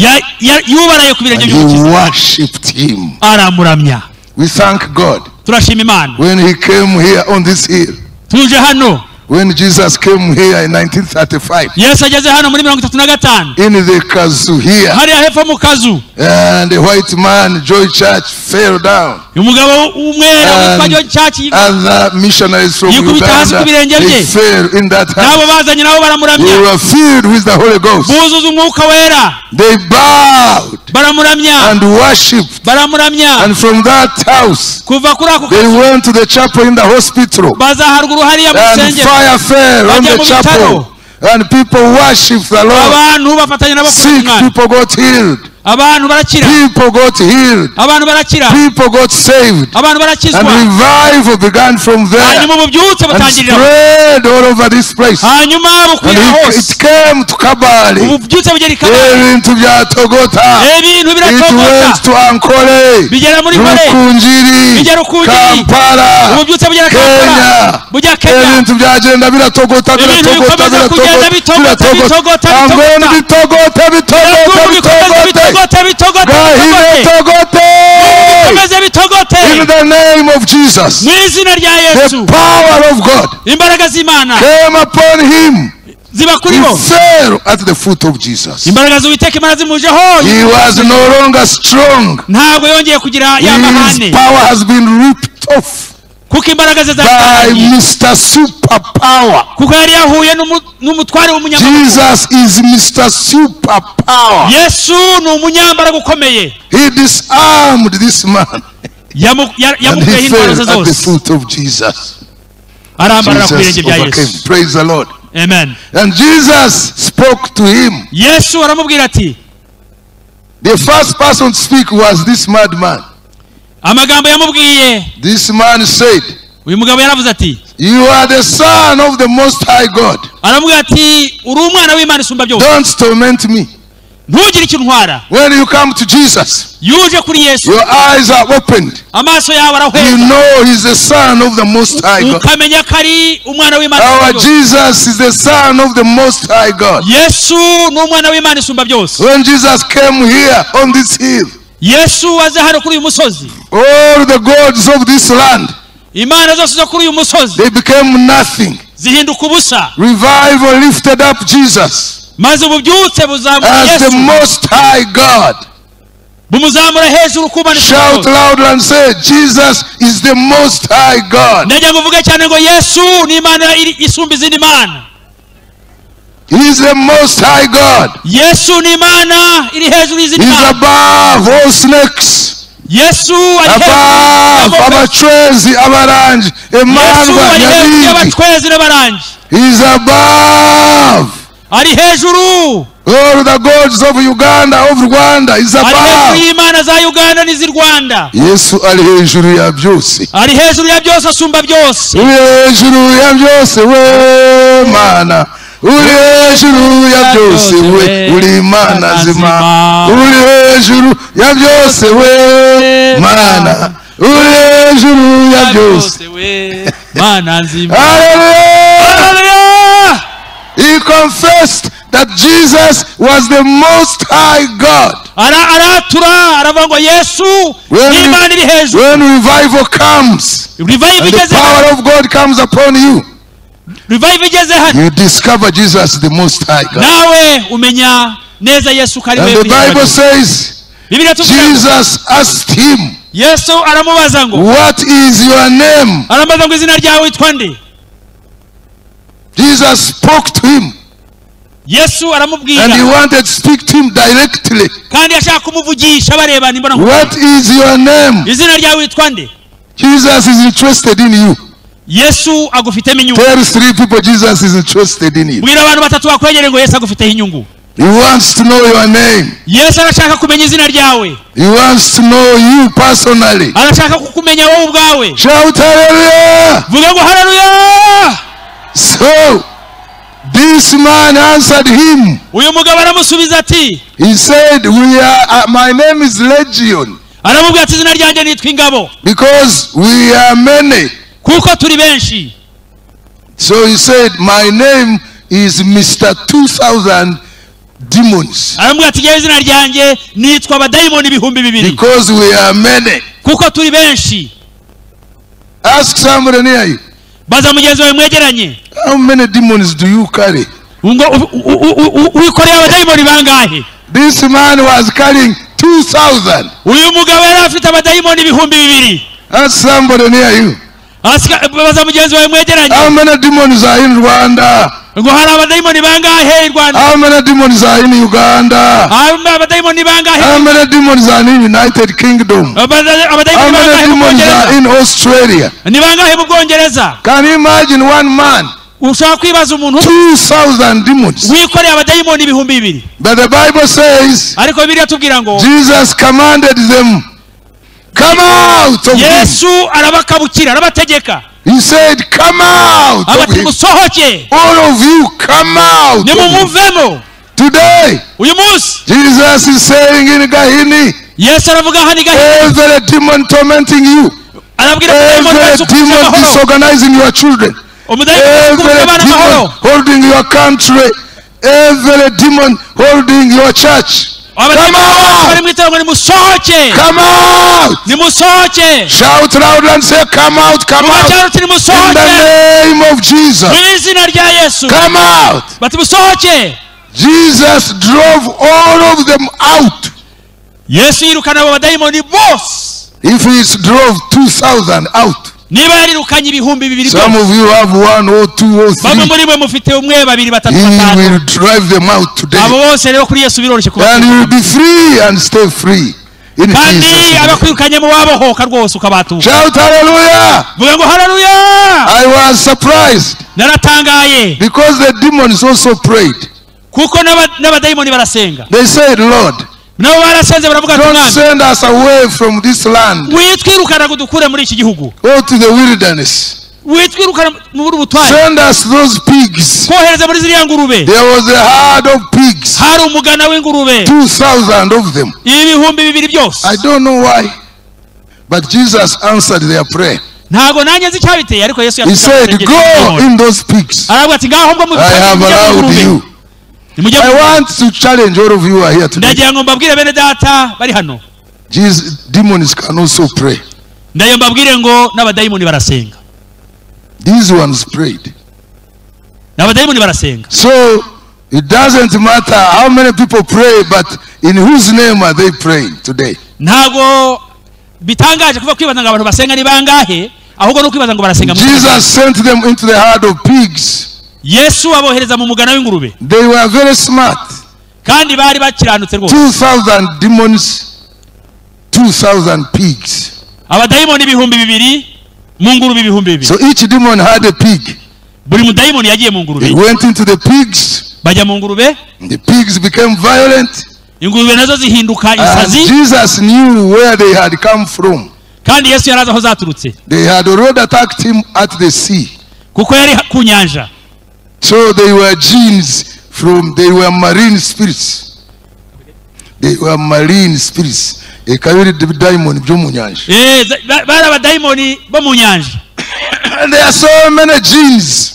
Yubaraye ku birenge And he by'umukiza, worshipped him. aramuramya. We thank God. Turashima Imana. When he came here on this hill, Tuje hano, when Jesus came here in 1935, Yesu ageze hano muri 35, in the Kazu here, hariya hepfo mu kazu, and the white man, Joy Church, fell down. umugabo w'umwera witwa Joy Church, Other missionaries from yikubita hasi ku Uganda, birenge they bye. fell in that Nabo house. bazanye nabo baramuramya. They were filled with the Holy Ghost. Buzuza umwuka wera. They bowed Baramuramya. and worshipped. Baramuramya. And from that house, Kuva kuri ako they kazu went to the chapel in the hospital. baza haruguru hariya mu And rusengero. fire fell on Bajya the mu chapel. bitaro. And people worshipped the Lord. Abantu bafatanya nabo Sick kuramya. people got healed. Abantu barakira. People got healed. Abantu barakira. People got saved. Abantu barakizwa. And revival began from there Hanyuma ububyutse and butangirira. spread all over this place. Hanyuma And bukwira hose. it came to Kabale. Ububyutse bugera i Kabale. Ibintu byatogota. Ibintu It biratogota. went to Ankole, Bigera muri Nkole. Rukungiri, Bigera Rukungiri. Kampala, Ububyutse bugera Kampala. Kenya. Bujya Kenya. Ibintu byagenda biratogota, Ibintu biratogota, bikomeza kugenda biratogota, bitogota, biratogota. bitogota, Angoni bitogota. bitogote, bitogote, Bikomeze bitogote. bitogote, bitogote, Gahine bitogote. togote. Bikomeze bitogote. In the name of Jesus, Mu izina rya the Yesu. power of God Imbaraga z'Imana came upon him. ziba kuri He bo. fell at the foot of Jesus. Imbaraga z'Uwiteka Imana zimujeho. He was no longer strong. Ntabwo yongeye kugira ya His mahane. power has been ripped off Kuko imbaraga ze by zatangiye. Mr. Superpower. Kuko yari yahuye n'umutware w'umunyamaboko. Jesus is Mr. Superpower. Yesu ni umunyambaraga ukomeye. He disarmed this man and Yamukuyeho he intwaro fell ze at the zose. foot of Jesus. Arambarara ku Jesus birenge bya overcame. Yesu. Praise the Lord. Amen. And Jesus spoke to him. Yesu aramubwira ati, The first person to speak was this madman. amagambo yamubwiye, This man said, uyu mugabo yaravuze ati, you are the son of the Most High God. aramubwira ati, uri umwana w'Imana isumba byose. Don't torment me. Ntugire icyo untwara. When you come to Jesus, Yuje kuri Yesu, your eyes are opened. amaso yawe You arahweza. know he's the son of the Most High God. Ukamenya ko ari umwana w'Imana isumba Our byose. Jesus is the son of the Most High God. Yesu ni umwana w'Imana isumba byose. When Jesus came here on this hill, Yesu aze hano kuri uyu musozi, all the gods of this land, Imana zose zo kuri uyu musozi they became nothing. zihinduka ubusa. Revival lifted up Jesus. Maze ububyutse buzamura as the Yesu Most High God. Bumuzamura hejuru ku Mana Shout isumba. loud and say, Jesus is the Most High God. Ndagira ngo uvuge cyane ngo Yesu ni Imana isumba izindi mana. He is the Most High God. Yesu ni Imana iri hejuru y'izindi He is mana. above all snakes. Yesu ari hejuru Above y'abagome. abachwezi, abarangi, Yesu emandwa, ari hejuru nyabingi. y'abacwezi n'abarangi. He is above Ari hejuru. all the gods of Uganda, of Rwanda. Is Ari hejuru above. y'Imana za Uganda n'iz'i Rwanda. Yesu ari hejuru ya byose. Ari hejuru ya byose, asumba byose. Uri hejuru ya byose we Mana. Uri hejuru ya byose we, uri Imana nzima. Uri hejuru ya byose we Mana. Uri hejuru ya byose we Mana nzima. Hallelujah! Hallelujah! He confessed that Jesus was the Most High God. Aratura aravuga ngo Yesu ni Imana iri hejuru. When revival comes, Revival and the igeze power hano. of God comes upon you, Revival igeze hano. you discover Jesus the Most High God. Nawe umenya neza Yesu ko ari And we the Bible uri. says, Bibiliya itubwira ngo Jesus asked him, Yesu aramubaza ngo, What is your name? aramubaza ngo izina ryawe witwa nde? Jesus spoke to him. Yesu aramubwira. And he wanted to speak to him directly. Kandi yashaka kumuvugisha barebana imbona nkubone. What is your name? Izina ryawe witwa nde? Jesus is interested in you. Yesu agufitemo inyungu. Tell three people Jesus is interested in you. Bwira abantu batatu bakwegereye ngo Yesu agufiteho inyungu. He wants to know your name. Yesu arashaka kumenya izina ryawe. He wants to know you personally. Arashaka kukumenya wowe ubwawe. Shout hallelujah! Vuga ngo hallelujah! So this man answered him. Uyu mugabo aramusubiza ati, He said, my name is Legion. Aramubwira ati izina ryanjye nitwa Ingabo. Because we are many. Kuko turi benshi. So he said, my name is Mr. 2000 demons. Aramubwira ati njyewe izina ryanjye nitwa abadayimoni ibihumbi bibiri. Because we are many. Kuko turi benshi. Ask somebody near you. Baza mugenzi wawe mwegeranye. How many demons do you carry? Ngo wikoreye abadayimoni bangahe? This man was carrying 2000. Uyu mugabo yari afite abadayimoni ibihumbi bibiri. Ask somebody near you. Baza mugenzi wawe mwegeranye. How many demons are in Rwanda? Ngo hari abadayimoni bangahe i Rwanda? How many demons are in Uganda? Abadayimoni bangahe? How many demons are in United Kingdom? How many demons are in Australia? Ni bangahe mu Bwongereza? Can you imagine one man? Ushobora kwibaza umuntu 2000 demons. wikoreye abadayimoni ibihumbi bibiri. But the Bible says, ariko Bibiliya itubwira ngo Jesus commanded them, come out of him. Yesu arabakabukira, arabategeka. He said, come out of him. All of you, come out. Nimumuvemo. Today, uyu munsi, Jesus is saying in Gahini, Yesu aravuga hano i Gahini, every demon tormenting you, every demon disorganizing your children, every demon holding your country, every demon holding your church, come out! Come out! Shout loud and say, come out, come out. In the name of Jesus. Come out! Jesus drove all of them out. If he drove 2,000 out, some of you have 1 or 2 or 3. He will drive them out today. And you will be free and stay free. In Jesus' name. Shout hallelujah! I was surprised. Because the demons also prayed. They said, Lord, don't send us away from this land. Go to the wilderness. Send us those pigs. There was a herd of pigs. 2,000 of them. I don't know why, but Jesus answered their prayer. He said, go in those pigs. I have allowed you. I want to challenge all of you who are here today. Jesus, demons can also pray. These ones prayed. So It doesn't matter how many people pray, but in whose name are they praying today? Ntabwo bitangaje kuva kwibaza ngo abantu basenga ni bangahe, ahubwo no kwibaza ngo barasenga mu Jesus sent them into the herd of pigs. Yesu abohereza mu mugana w'ingurube. They were very smart. Kandi bari bakiranutse rwose. 2,000 demons, 2,000 pigs. Abadayimoni 2000 mu ngurube 2000. So each demon had a pig. Buri mudayimoni yagiye mu ngurube. They went into the pigs. Bajya mu ngurube. The pigs became violent. Ingurube nazo zihinduka insazi. And Jesus knew where they had come from. Kandi Yesu yarazi aho zaturutse. They had already attacked him at the sea. Kuko yari ku nyanja. So they were genes from, they were marine spirits. They were marine spirits. Ekabiri daimon byo mu nyanja. Bari abadaimoni bo mu nyanja. And there are so many genes.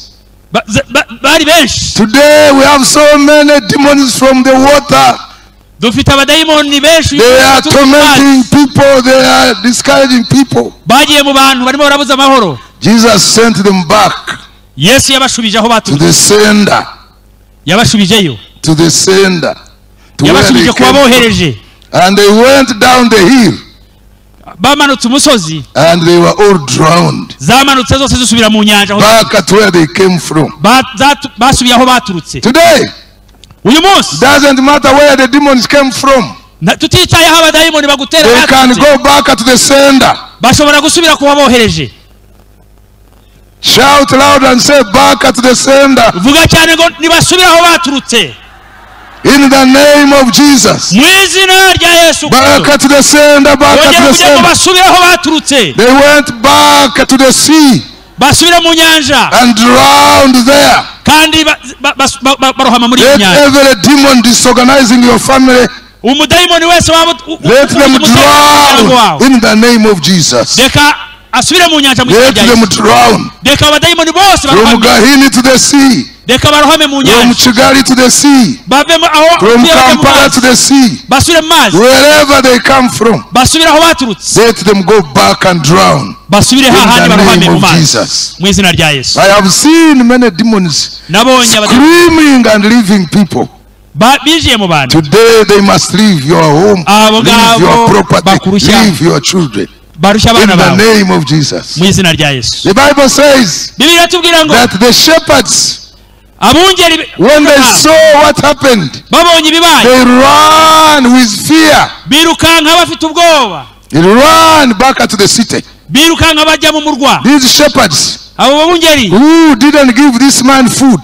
Bari benshi. Today we have so many demons from the water. Dufite abadaimoni benshi. They are tormenting people, they are discouraging people. Bagiye mu bantu barimo barabuza amahoro. Jesus sent them back. Yesu yabashubije aho baturutse. To the sender. Yabashubijeyo. To the sender. Yabashubije ku babohereje. And they went down the hill. Bamanutse umusozi. And they were all drowned. Zamanutse zose zisubira mu nyanja. Back at where they came from. Basubiye aho baturutse. Today, uyu munsi, doesn't matter where the demons came from. Tutitaye aho abadayimoni bagutera They can go back to the sender. Bashobora gusubira ku babohereje. Shout loud and say, back at the sender. Vuga cyane ngo nibasubire aho baturutse. In the name of Jesus. Mu izina rya Yesu Kristo. Back to the sender, back to the sender. Basubire aho baturutse. They went back to the sea. Basubira mu nyanja. And drowned there. Kandi barohama muri iyo nyanja. Let every demon disorganizing your family, Umudayimoni wese waba let them drown in the name of Jesus. Reka asubire mu nyanja mu izina Let rya them Yesu. drown. Reka abadayimoni bose From barohame. Gahini to the sea. Reka barohame mu From nyanja. Kigali to the sea. Bavemo aho From batuye bajye mu Kampala mazi. to the sea. Basubire mu mazi. Wherever they come from, Basubire aho baturutse. let them go back and drown. Basubire In hahandi the barohame name mu of mazi. Jesus. Mu izina rya Yesu. I have seen many demons Nabonye abadayimoni screaming and leaving people. binjiye mu bantu. Today they must leave your home, Abo leave your ngabo property, bakurushya. leave your children. Barushya In abana the bawe. name of Jesus. Mu izina rya Yesu. The Bible says Bibiliya iratubwira ngo that the shepherds, abungeri when they saw what happened, babonye ibibaye, they ran with fear. birukanka bafite ubwoba. They ran back to the city. Birukanka bajya mu murwa. These shepherds Abo babungeri who didn't give this man food,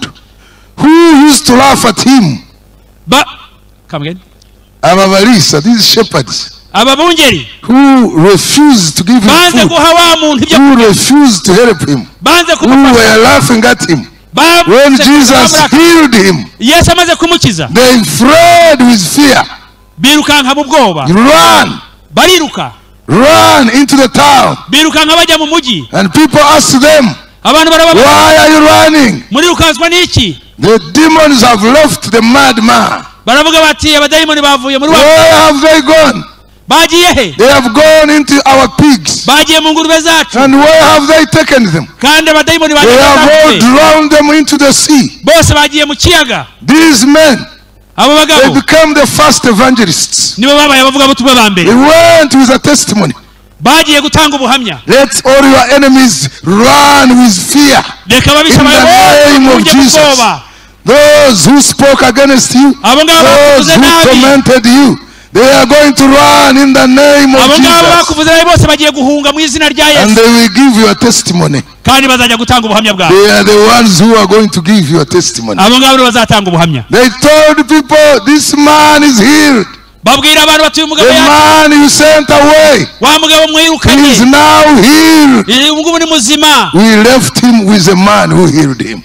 who used to laugh at him, come again. Ababarisa, these shepherds Ababungeri who refused to give him banze food, guha wa muntu ibyo who refused to help him, banze who kumufasha, were laughing at him. When Jesus healed him, Yesu amaze kumukiza, they fled with fear. birukanka mu bwoba. Run, Bariruka, run into the town. birukanka bajya mu mujyi. And people asked them, Abantu barababaza, why are you running? murirukanswa n'iki? The demons have left the madman. Baravuga bati abadayimoni bavuye muri wa. Where have they gone? Bagiye he? They have gone into our pigs. Bagiye mu ngurube zacu. And where have they taken them? Kandi abadayimoni They bagiye have all baturutse. drowned them into the sea. Bose bagiye mu kiyaga. These men, Abo they bagabo became the first evangelists. nibo babaye abavugabutumwa ba mbere. They went with a testimony. Bagiye gutanga ubuhamya. Let all your enemies run with fear. Reka ababisha In bawe the bose name of bahunge mu Jesus. bwoba. Those who spoke against you, Abo ngabo those bakuvuze who nabi, tormented you, they are going to run in the name of abo ngabo Jesus. bakuvuze nabi bose bagiye guhunga mu izina rya And Yesu. they will give you a testimony. Kandi bazajya gutanga ubuhamya bwabo. They are the ones who are going to give you a testimony. Abo ngabo nibo bazatanga ubuhamya. They told people, this man is healed. Babwira abantu bati uyu mugabo The man you sent away wa mugabo mwirukanye is now healed. uyu ngubu ni muzima. We left him with a man who healed him.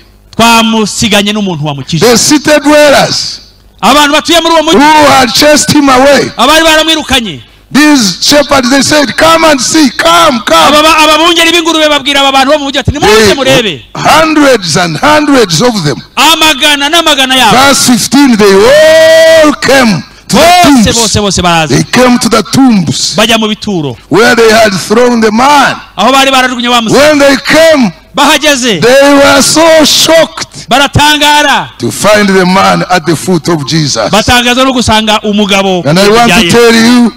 Twamusiganye n'umuntu wamukije. The city dwellers Abantu batuye muri uwo mujyi who had chased him away, abari baramwirukanye, these shepherds, they said, come and see, come, come. Ababungeri b'ingurube babwira aba bantu bo mu mujyi bati nimuze murebe. Hundreds and hundreds of them. Amagana n'amagana yabo. Verse 15, they all came to the tombs. Bose bose baraza. They came to the tombs Bajya mu bituro where they had thrown the man. aho bari barajugunye wa musore. When they came, Bahageze. They were so shocked. Baratangara. To find the man at the foot of Jesus. Batangazwa no gusanga umugabo. And I want to tell you,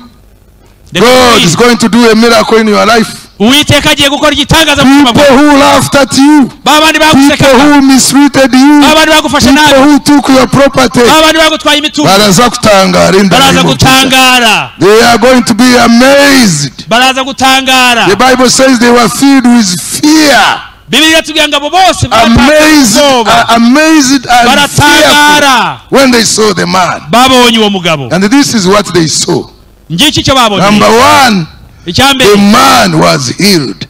God is going to do a miracle in your life. Uwiteka agiye gukora igitangaza mu buzima People bwawe. who laughed at you, Babandi people bagusekaga, who mistreated you, babandi bagufashe people nabi, who took your property, babandi bagutwaye imitungo, baraza kutangara in the baraza name of Jesus. gutangara, They are going to be amazed. baraza gutangara. The Bible says they were filled with fear. Bibiliya itubwira ngo abo bose Amazed, ubwoba, amazed and baratangara fearful when they saw the man. babonye uwo mugabo. And this is what they saw. Ngiki icyo babonye. Number one, Icya the mbere, man was healed.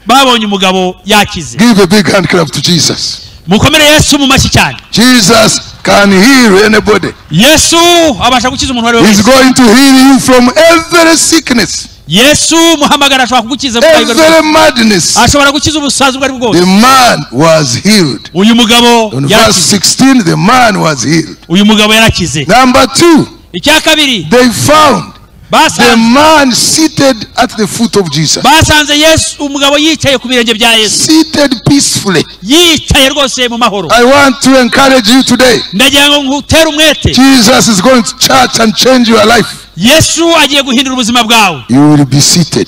babonye umugabo yakize. Give a big hand clap to Jesus. Mukomere Yesu mu mashyi cyane. Jesus can heal anybody. Yesu abasha gukiza umuntu uwo ari we He's wese. going to heal you from every sickness, Yesu muhamagara ashobora kugukiza uburwayi ubwo ari bwo every bwose. madness. Ashobora gukiza ubusazi ubwo ari bwo The bwose. man was healed. Uyu mugabo On verse yarakize. 16, the man was healed. Uyu mugabo yarakize. Number two, Icya kabiri, they found the basanze man seated at the foot of Jesus. basanze Yesu umugabo yicaye ku birenge bya Yesu. Seated peacefully. Yicaye rwose mu mahoro. I want to encourage you today. Ndagira ngo ngutere umwete. Jesus is going to church and change your life. Yesu agiye guhindura ubuzima bwawe. You will be seated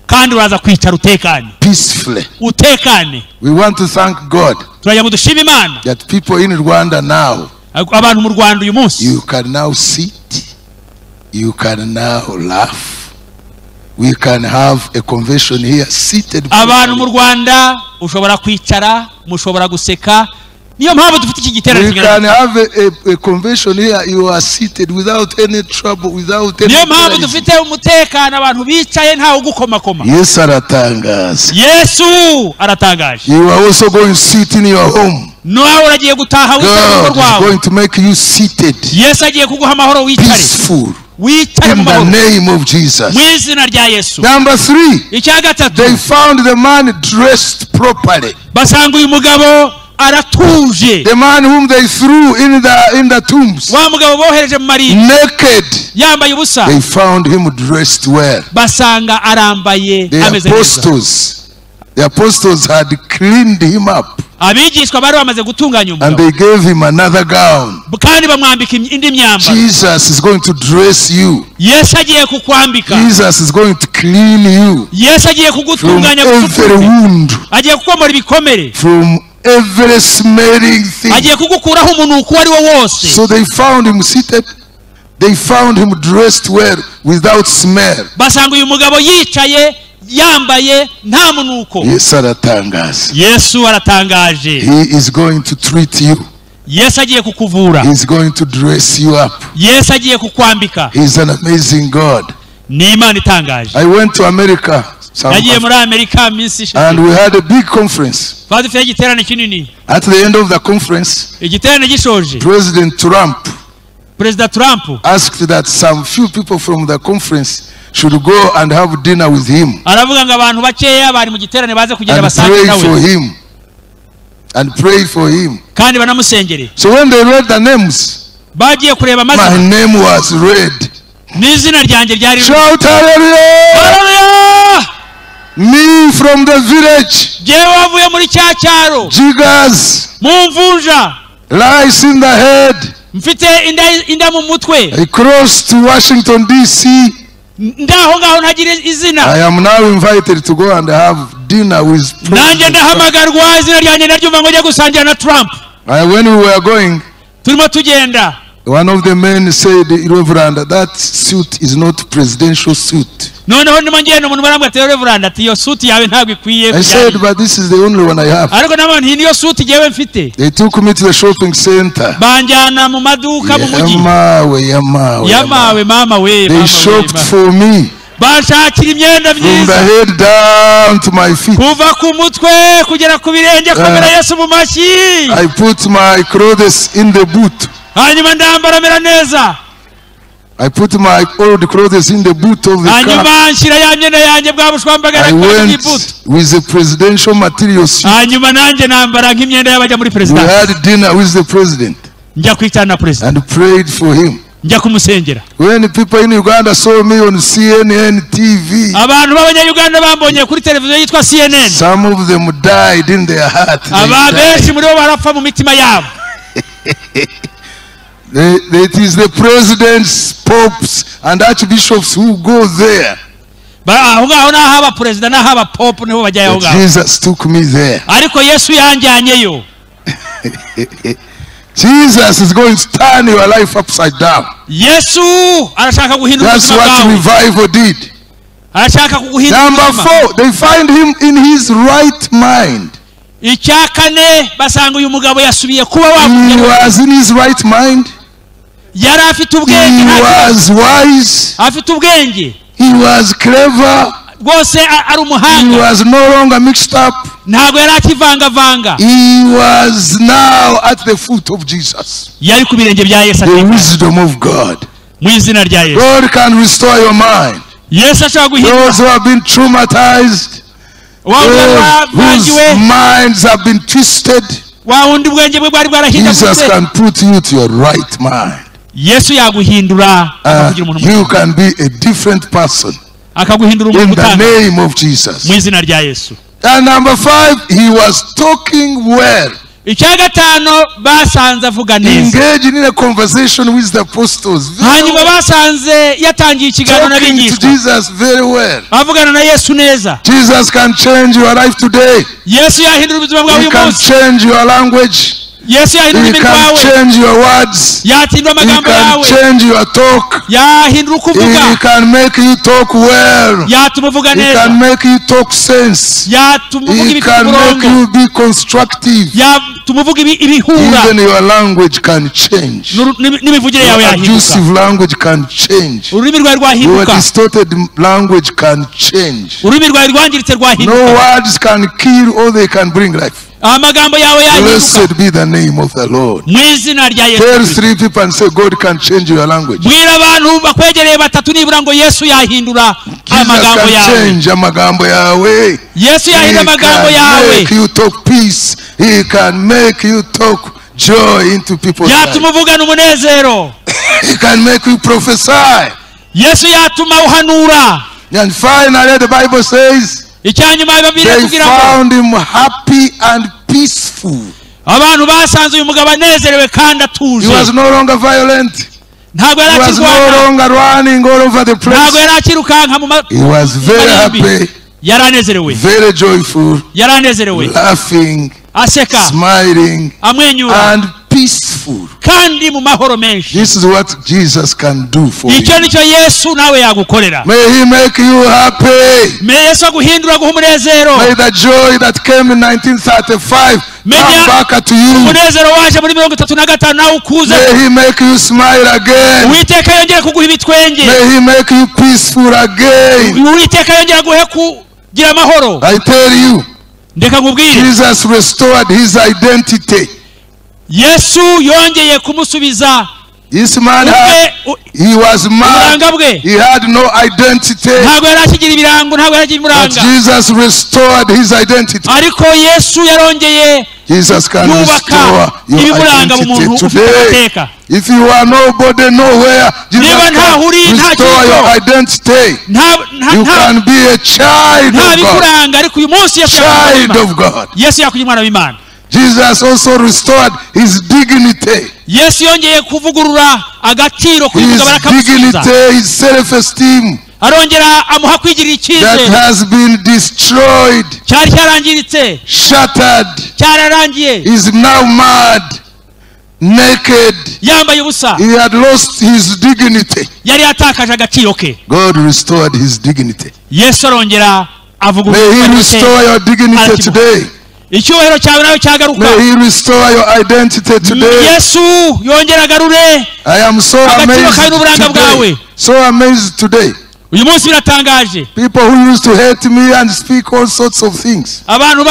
Kandi uraza kwicara utekanye. peacefully. Utekane. We want to thank God Turagira ngo dushime Imana. that people in Rwanda now, Abantu mu Rwanda uyu munsi, you can now sit, you can now laugh. We can have a convention here seated. abantu mu Rwanda ushobora kwicara, mushobora guseka. Niyo mpamvu dufite iki giterane We kingana can have a convention here. You are seated without any trouble, without any Niyo mpamvu terrorism. dufite umutekano, abantu bicaye ntawe ugukomakoma. Yesu aratangaza. Yesu aratangaje. You are also going to sit in your home. Nawe uragiye gutaha wicare mu rugo God is rwawe. going to make you seated, Yesu agiye kuguha amahoro wicare. peaceful, Wicare mu in the mahoro. name of Jesus. Mu izina rya Yesu. Number three, Icya gatatu, they found the man dressed properly. basanga uyu mugabo aratuje. The man whom they threw in the tombs, Wa mugabo bohereje mu marimbi naked, yambaye ubusa, they found him dressed well. basanga arambaye The ameze neza. apostles had cleaned him up, Abigishwa bari bamaze gutunganya and umugabo, they gave him another gown. kandi bamwambika indi myambaro. Jesus is going to dress you. Yesu agiye kukwambika. Jesus is going to clean you Yesu agiye from kugutunganya, every wound, agiye kukomora ibikomere, from every smelling thing. agiye kugukuraho umunuko uwo ari wo wose. So they found him seated. They found him dressed well without smell. Basanga uyu mugabo yicaye yambaye nta munuko. Yesu aratangaza. Yesu aratangaje. He is going to treat you. Yesu agiye kukuvura. He is going to dress you up. Yesu agiye kukwambika. He is an amazing God. Ni Imana itangaje. I went to America Nagiye muri Amerika minsi ishize. and we had a big conference. Twari dufite igiterane kinini. At the end of the conference, Igiterane gishoje, President Trump Perezida Trump asked that some few people from the conference should go and have dinner with him aravuga ngo abantu bakeya bari mu giterane baze kugenda and basange pray nawe for him. And pray for him. kandi banamusengere. So when they read the names, Bagiye kureba my amazina, name was read. n'izina ryanjye ryari. Shout hallelujah! Haleluya! Me from the village, Jyewe wavuye muri cya cyaro, jiggers, mu mvunja, lice in the head. mfite inda mu mutwe, I crossed to Washington DC. ndaho ngaho ntagira izina. I am now invited to go and have dinner with Nanjye President Trump. ndahamagarwa, izina ryanjye ndaryumva ngo njye gusangira na Trump. When we were going, Turimo tugenda, one of the men said, Reverend, that suit is not presidential suit. noneho ndimo ngenda, umuntu barambwira ati Reverend, ati iyo suit yawe ntabwo ikwiye I kujyana. said, but this is the only one I have. Ariko nabonye iyi niyo suit jyewe mfite. They took me to the shopping center. Banjyana mu maduka mu mujyi. Yamawe, yamawe, Yamawe mama we, They mama we, shopped mama. for me Banshakira imyenda from the myiza head down to my feet. kuva ku mutwe kugera ku birenge. Komera Yesu mu mashyi. I put my clothes in the boot. Hanyuma ndambara mera neza. I put my old clothes in the boot of the car. Hanyuma nshyira ya myenda yanjye bwa bushwambagara I mu went ibuto. with the presidential material suit. Hanyuma nanjye nambara nk'imyenda y'abajya muri We president. had dinner with the president Njya kwicara na president and prayed for him. Njya kumusengera. When people in Uganda saw me on CNN TV, abantu b'abanyayuganda bambonye kuri televiziyo yitwa CNN, some of them died in their heart. Aba benshi muri bo barapfa mu mitima yabo. It is the presidents, popes, and archbishops who go there. Aho ngaho naho aba president naho aba pope niho bajyayo aho ngaho. Jesus took me there. Ariko Yesu yanjyanyeyo. Jesus is going to turn your life upside down. Yesu arashaka guhindura That's ubuzima what bwawe. revival did. Arashaka kuguhindura Number ubuzima. 4, they find him in his right mind. Icya kane basanga uyu mugabo yasubiye kuba wa He was in his right mind. Yari afite ubwenge. He was wise. Afite ubwenge. He was clever. Rwose ari umuhanga. He was no longer mixed up. Ntabwo yari akivangavanga. He was now at the foot of Jesus. Yari ku birenge bya Yesu. The wisdom of God. Mu izina rya Yesu. God can restore your mind. Yesu ashobora guhindura. Those who have been traumatized, those whose minds have been twisted, wa wundi ubwenge bwe bwari bwarahindagurutse. Jesus can put you to your right mind. Yesu yaguhindura akakugira umuntu You muzima. can be a different person. Akaguhindura umuntu In the utandukanye. name of Jesus. Mu izina rya Yesu. And number 5, he was talking well. Icya gatanu basanze avuga neza. Engaging in a conversation with the apostles. Hanyuma basanze yatangiye ikiganiro Talking to n'abigishwa. Jesus very well. Avugana na Yesu neza. Jesus can change your life today. Yesu yahindura ubuzima bwawe He uyu can munsi. change your language. Yesu yahindura He ururimi can rwawe. change your words. Yatindura He amagambo can yawe. change your talk. Yahindura uko uvuga. He can make you talk well. Yatuma uvuga He neza. can make you talk sense. Yatuma uvuga He ibifite can make umurongo. you be constructive. Yatuma uvuga ibihura. Even your language can change. N'imivugire yawe Your yahinduka. abusive language can change. Ururimi rwawe Your rwahinduka. distorted language can change. Ururimi rwawe rwangiritse No rwahinduka. words can kill or they can bring life. Amagambo yawe yahinduka. Blessed be the name of the Lord. Mu izina rya Yesu. Tell 3 people and say God can change your language. Bwira abantu bakwegereye batatu nibura ngo Yesu yahindura amagambo Jesus can yawe. change amagambo yawe. Yesu yahindura He amagambo can yawe. make you talk peace. He can make you talk joy into people's lives. Yatuma uvugana umunezero. He can make you prophesy. Yesu yatuma uhanura. And finally the Bible says Icyanyuma Bibiliya they itubwira ngo found him happy and peaceful. abantu basanze uyu mugabo anezerewe kandi atuje. He was no longer violent. Ntabwo yari He was no akirwana. longer running all over the Ntabwo place. yari akirukanka mu He was very happy, Yari anezerewe. very joyful, Yari anezerewe. laughing, Aseka, smiling, amwenyura, and peaceful. kandi mu mahoro menshi. This is what Jesus can do for Icyo you. nicyo Yesu nawe yagukorera. May he make you happy. May Yesu aguhindura aguhe umunezero. May the joy that came in 1935 May come back to you. Umunezero waje muri 35 nawe ukuze. May he make you smile again. Uwiteka yongere kuguha ibitwenge. May he make you peaceful again. Uwiteka yongere aguhe kugira amahoro. I tell you, Ndeka nkubwire, Jesus restored his identity. Yesu yongeye kumusubiza. This man had, he was mad. He had no identity. Ntabwo yari akigira ibirango, ntabwo yari akigira But umuranga. Jesus restored his identity. Ariko Yesu yarongeye Jesus can restore your ibimuranga mu muntu identity ufite today. amateka. If you are nobody nowhere, Jesus Niba can ntaho uri, nta restore your kintu. identity. You can be a child Nta of God. bikuranga, ariko uyu munsi Yesu Child of God. Yesu yakugira umwana w'Imana. Jesus also restored his dignity. Yesu yongeye kuvugurura agaciro k'uyu His mugabo arakamusubiza. dignity, his self-esteem Arongera amuha kwigirira that icyizere has been destroyed, cyari cyarangiritse, shattered, cyararangiye. is now mad, naked. Yambaye ubusa. He had lost his dignity. Yari yatakaje agaciro ke. God restored his dignity. Yesu arongera avugurura. May he restore your dignity today. Icyubahiro cyawe nawe cyagaruka. May he restore your identity today. Yesu yongera agarure I am so agaciro kawe amazed n'uburanga bwawe. today. So amazed today. Uyu munsi biratangaje. People who used to hate me and speak all sorts of things. Abantu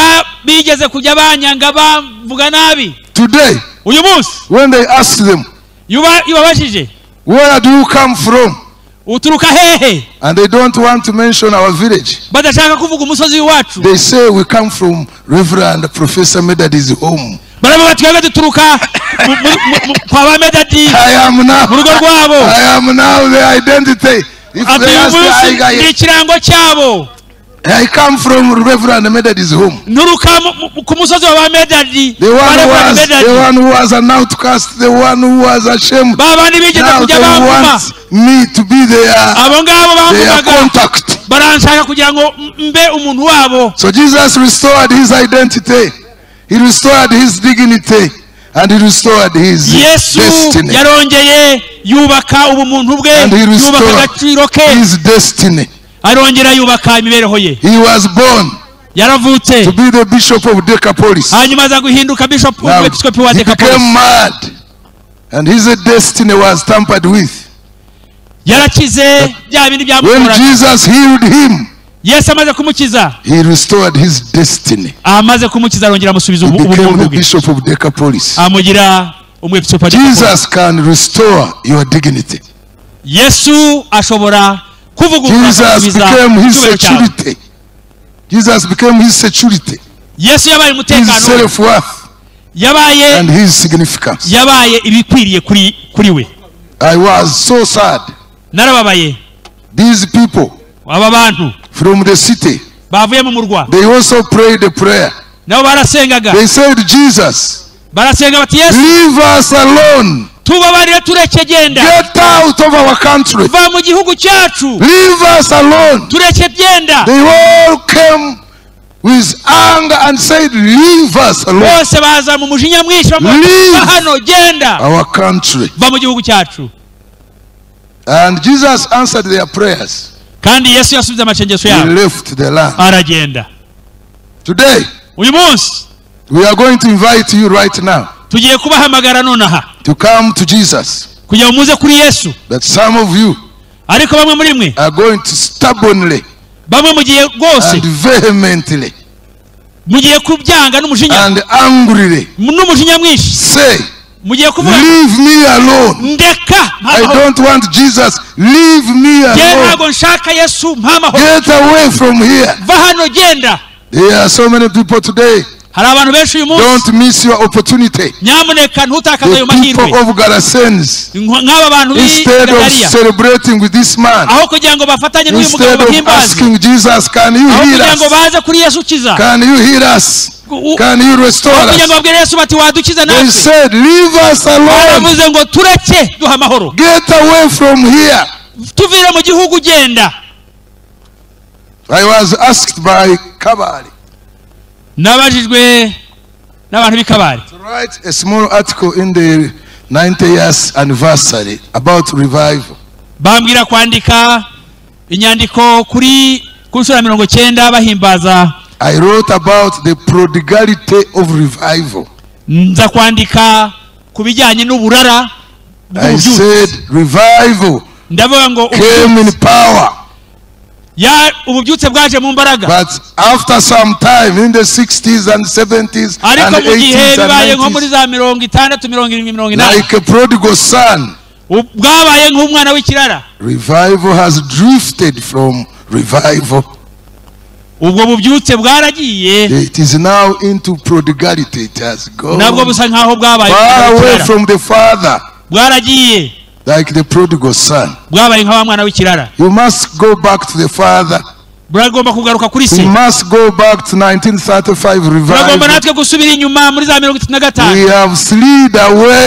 bigeze kujya banyanga bavuga nabi. Today, Uyu munsi when they ask them, yubabajije, where do you come from? Uturuka hehe? And they don't want to mention our village. Badashaka kuvuga umusozi wacu. They say we come from Reverend Professor Medad's home. Baravuga twebwe duturuka kwa ba Medadi mu rugo rwabo. I am now the identity. If they ask, ni ikirango cyabo. I come from Reverend Medadi's home. Nturuka ku musozi wa ba Medadi. The one who was an outcast, the one who was ashamed. Now they want me to be their contact. So Jesus restored his identity. He restored his dignity. And he restored his destiny. And he restored his destiny. He was born to be the bishop of Decapolis. Now, he became mad, and his destiny was tampered with. When Jesus healed him, he restored his destiny. He became the bishop of Decapolis. Jesus can restore your dignity. Jesus became his security. Jesus became his security. His self-worth and his significance. I was so sad. These people from the city, they also prayed a prayer. They said, Jesus, leave us alone. Get out of our country. Leave us alone. They all came with anger and said, leave us alone. Leave our country. And Jesus answered their prayers. He left the land. Today, we are going to invite you right now to come to Jesus. But some of you are going to stubbornly and vehemently and angrily say, leave me alone. I don't want Jesus. Leave me alone. Get away from here. There are so many people today. Don't miss your opportunity. The people of Gerasenes, instead of celebrating with this man, instead of asking Jesus, can you heal us? Can you heal us? Can you restore us? They said, leave us alone. Get away from here. I was asked by Kabali to write a small article in the 90 years anniversary about revival. I wrote about the prodigality of revival. I said revival came in power. But after some time, in the 60s and 70s and 80s and 90s, like a prodigal son, revival has drifted from revival. It is now into prodigality. It has gone far away from the Father. Like the prodigal son. You must go back to the Father. We must go back to 1935 revival. We have slid away.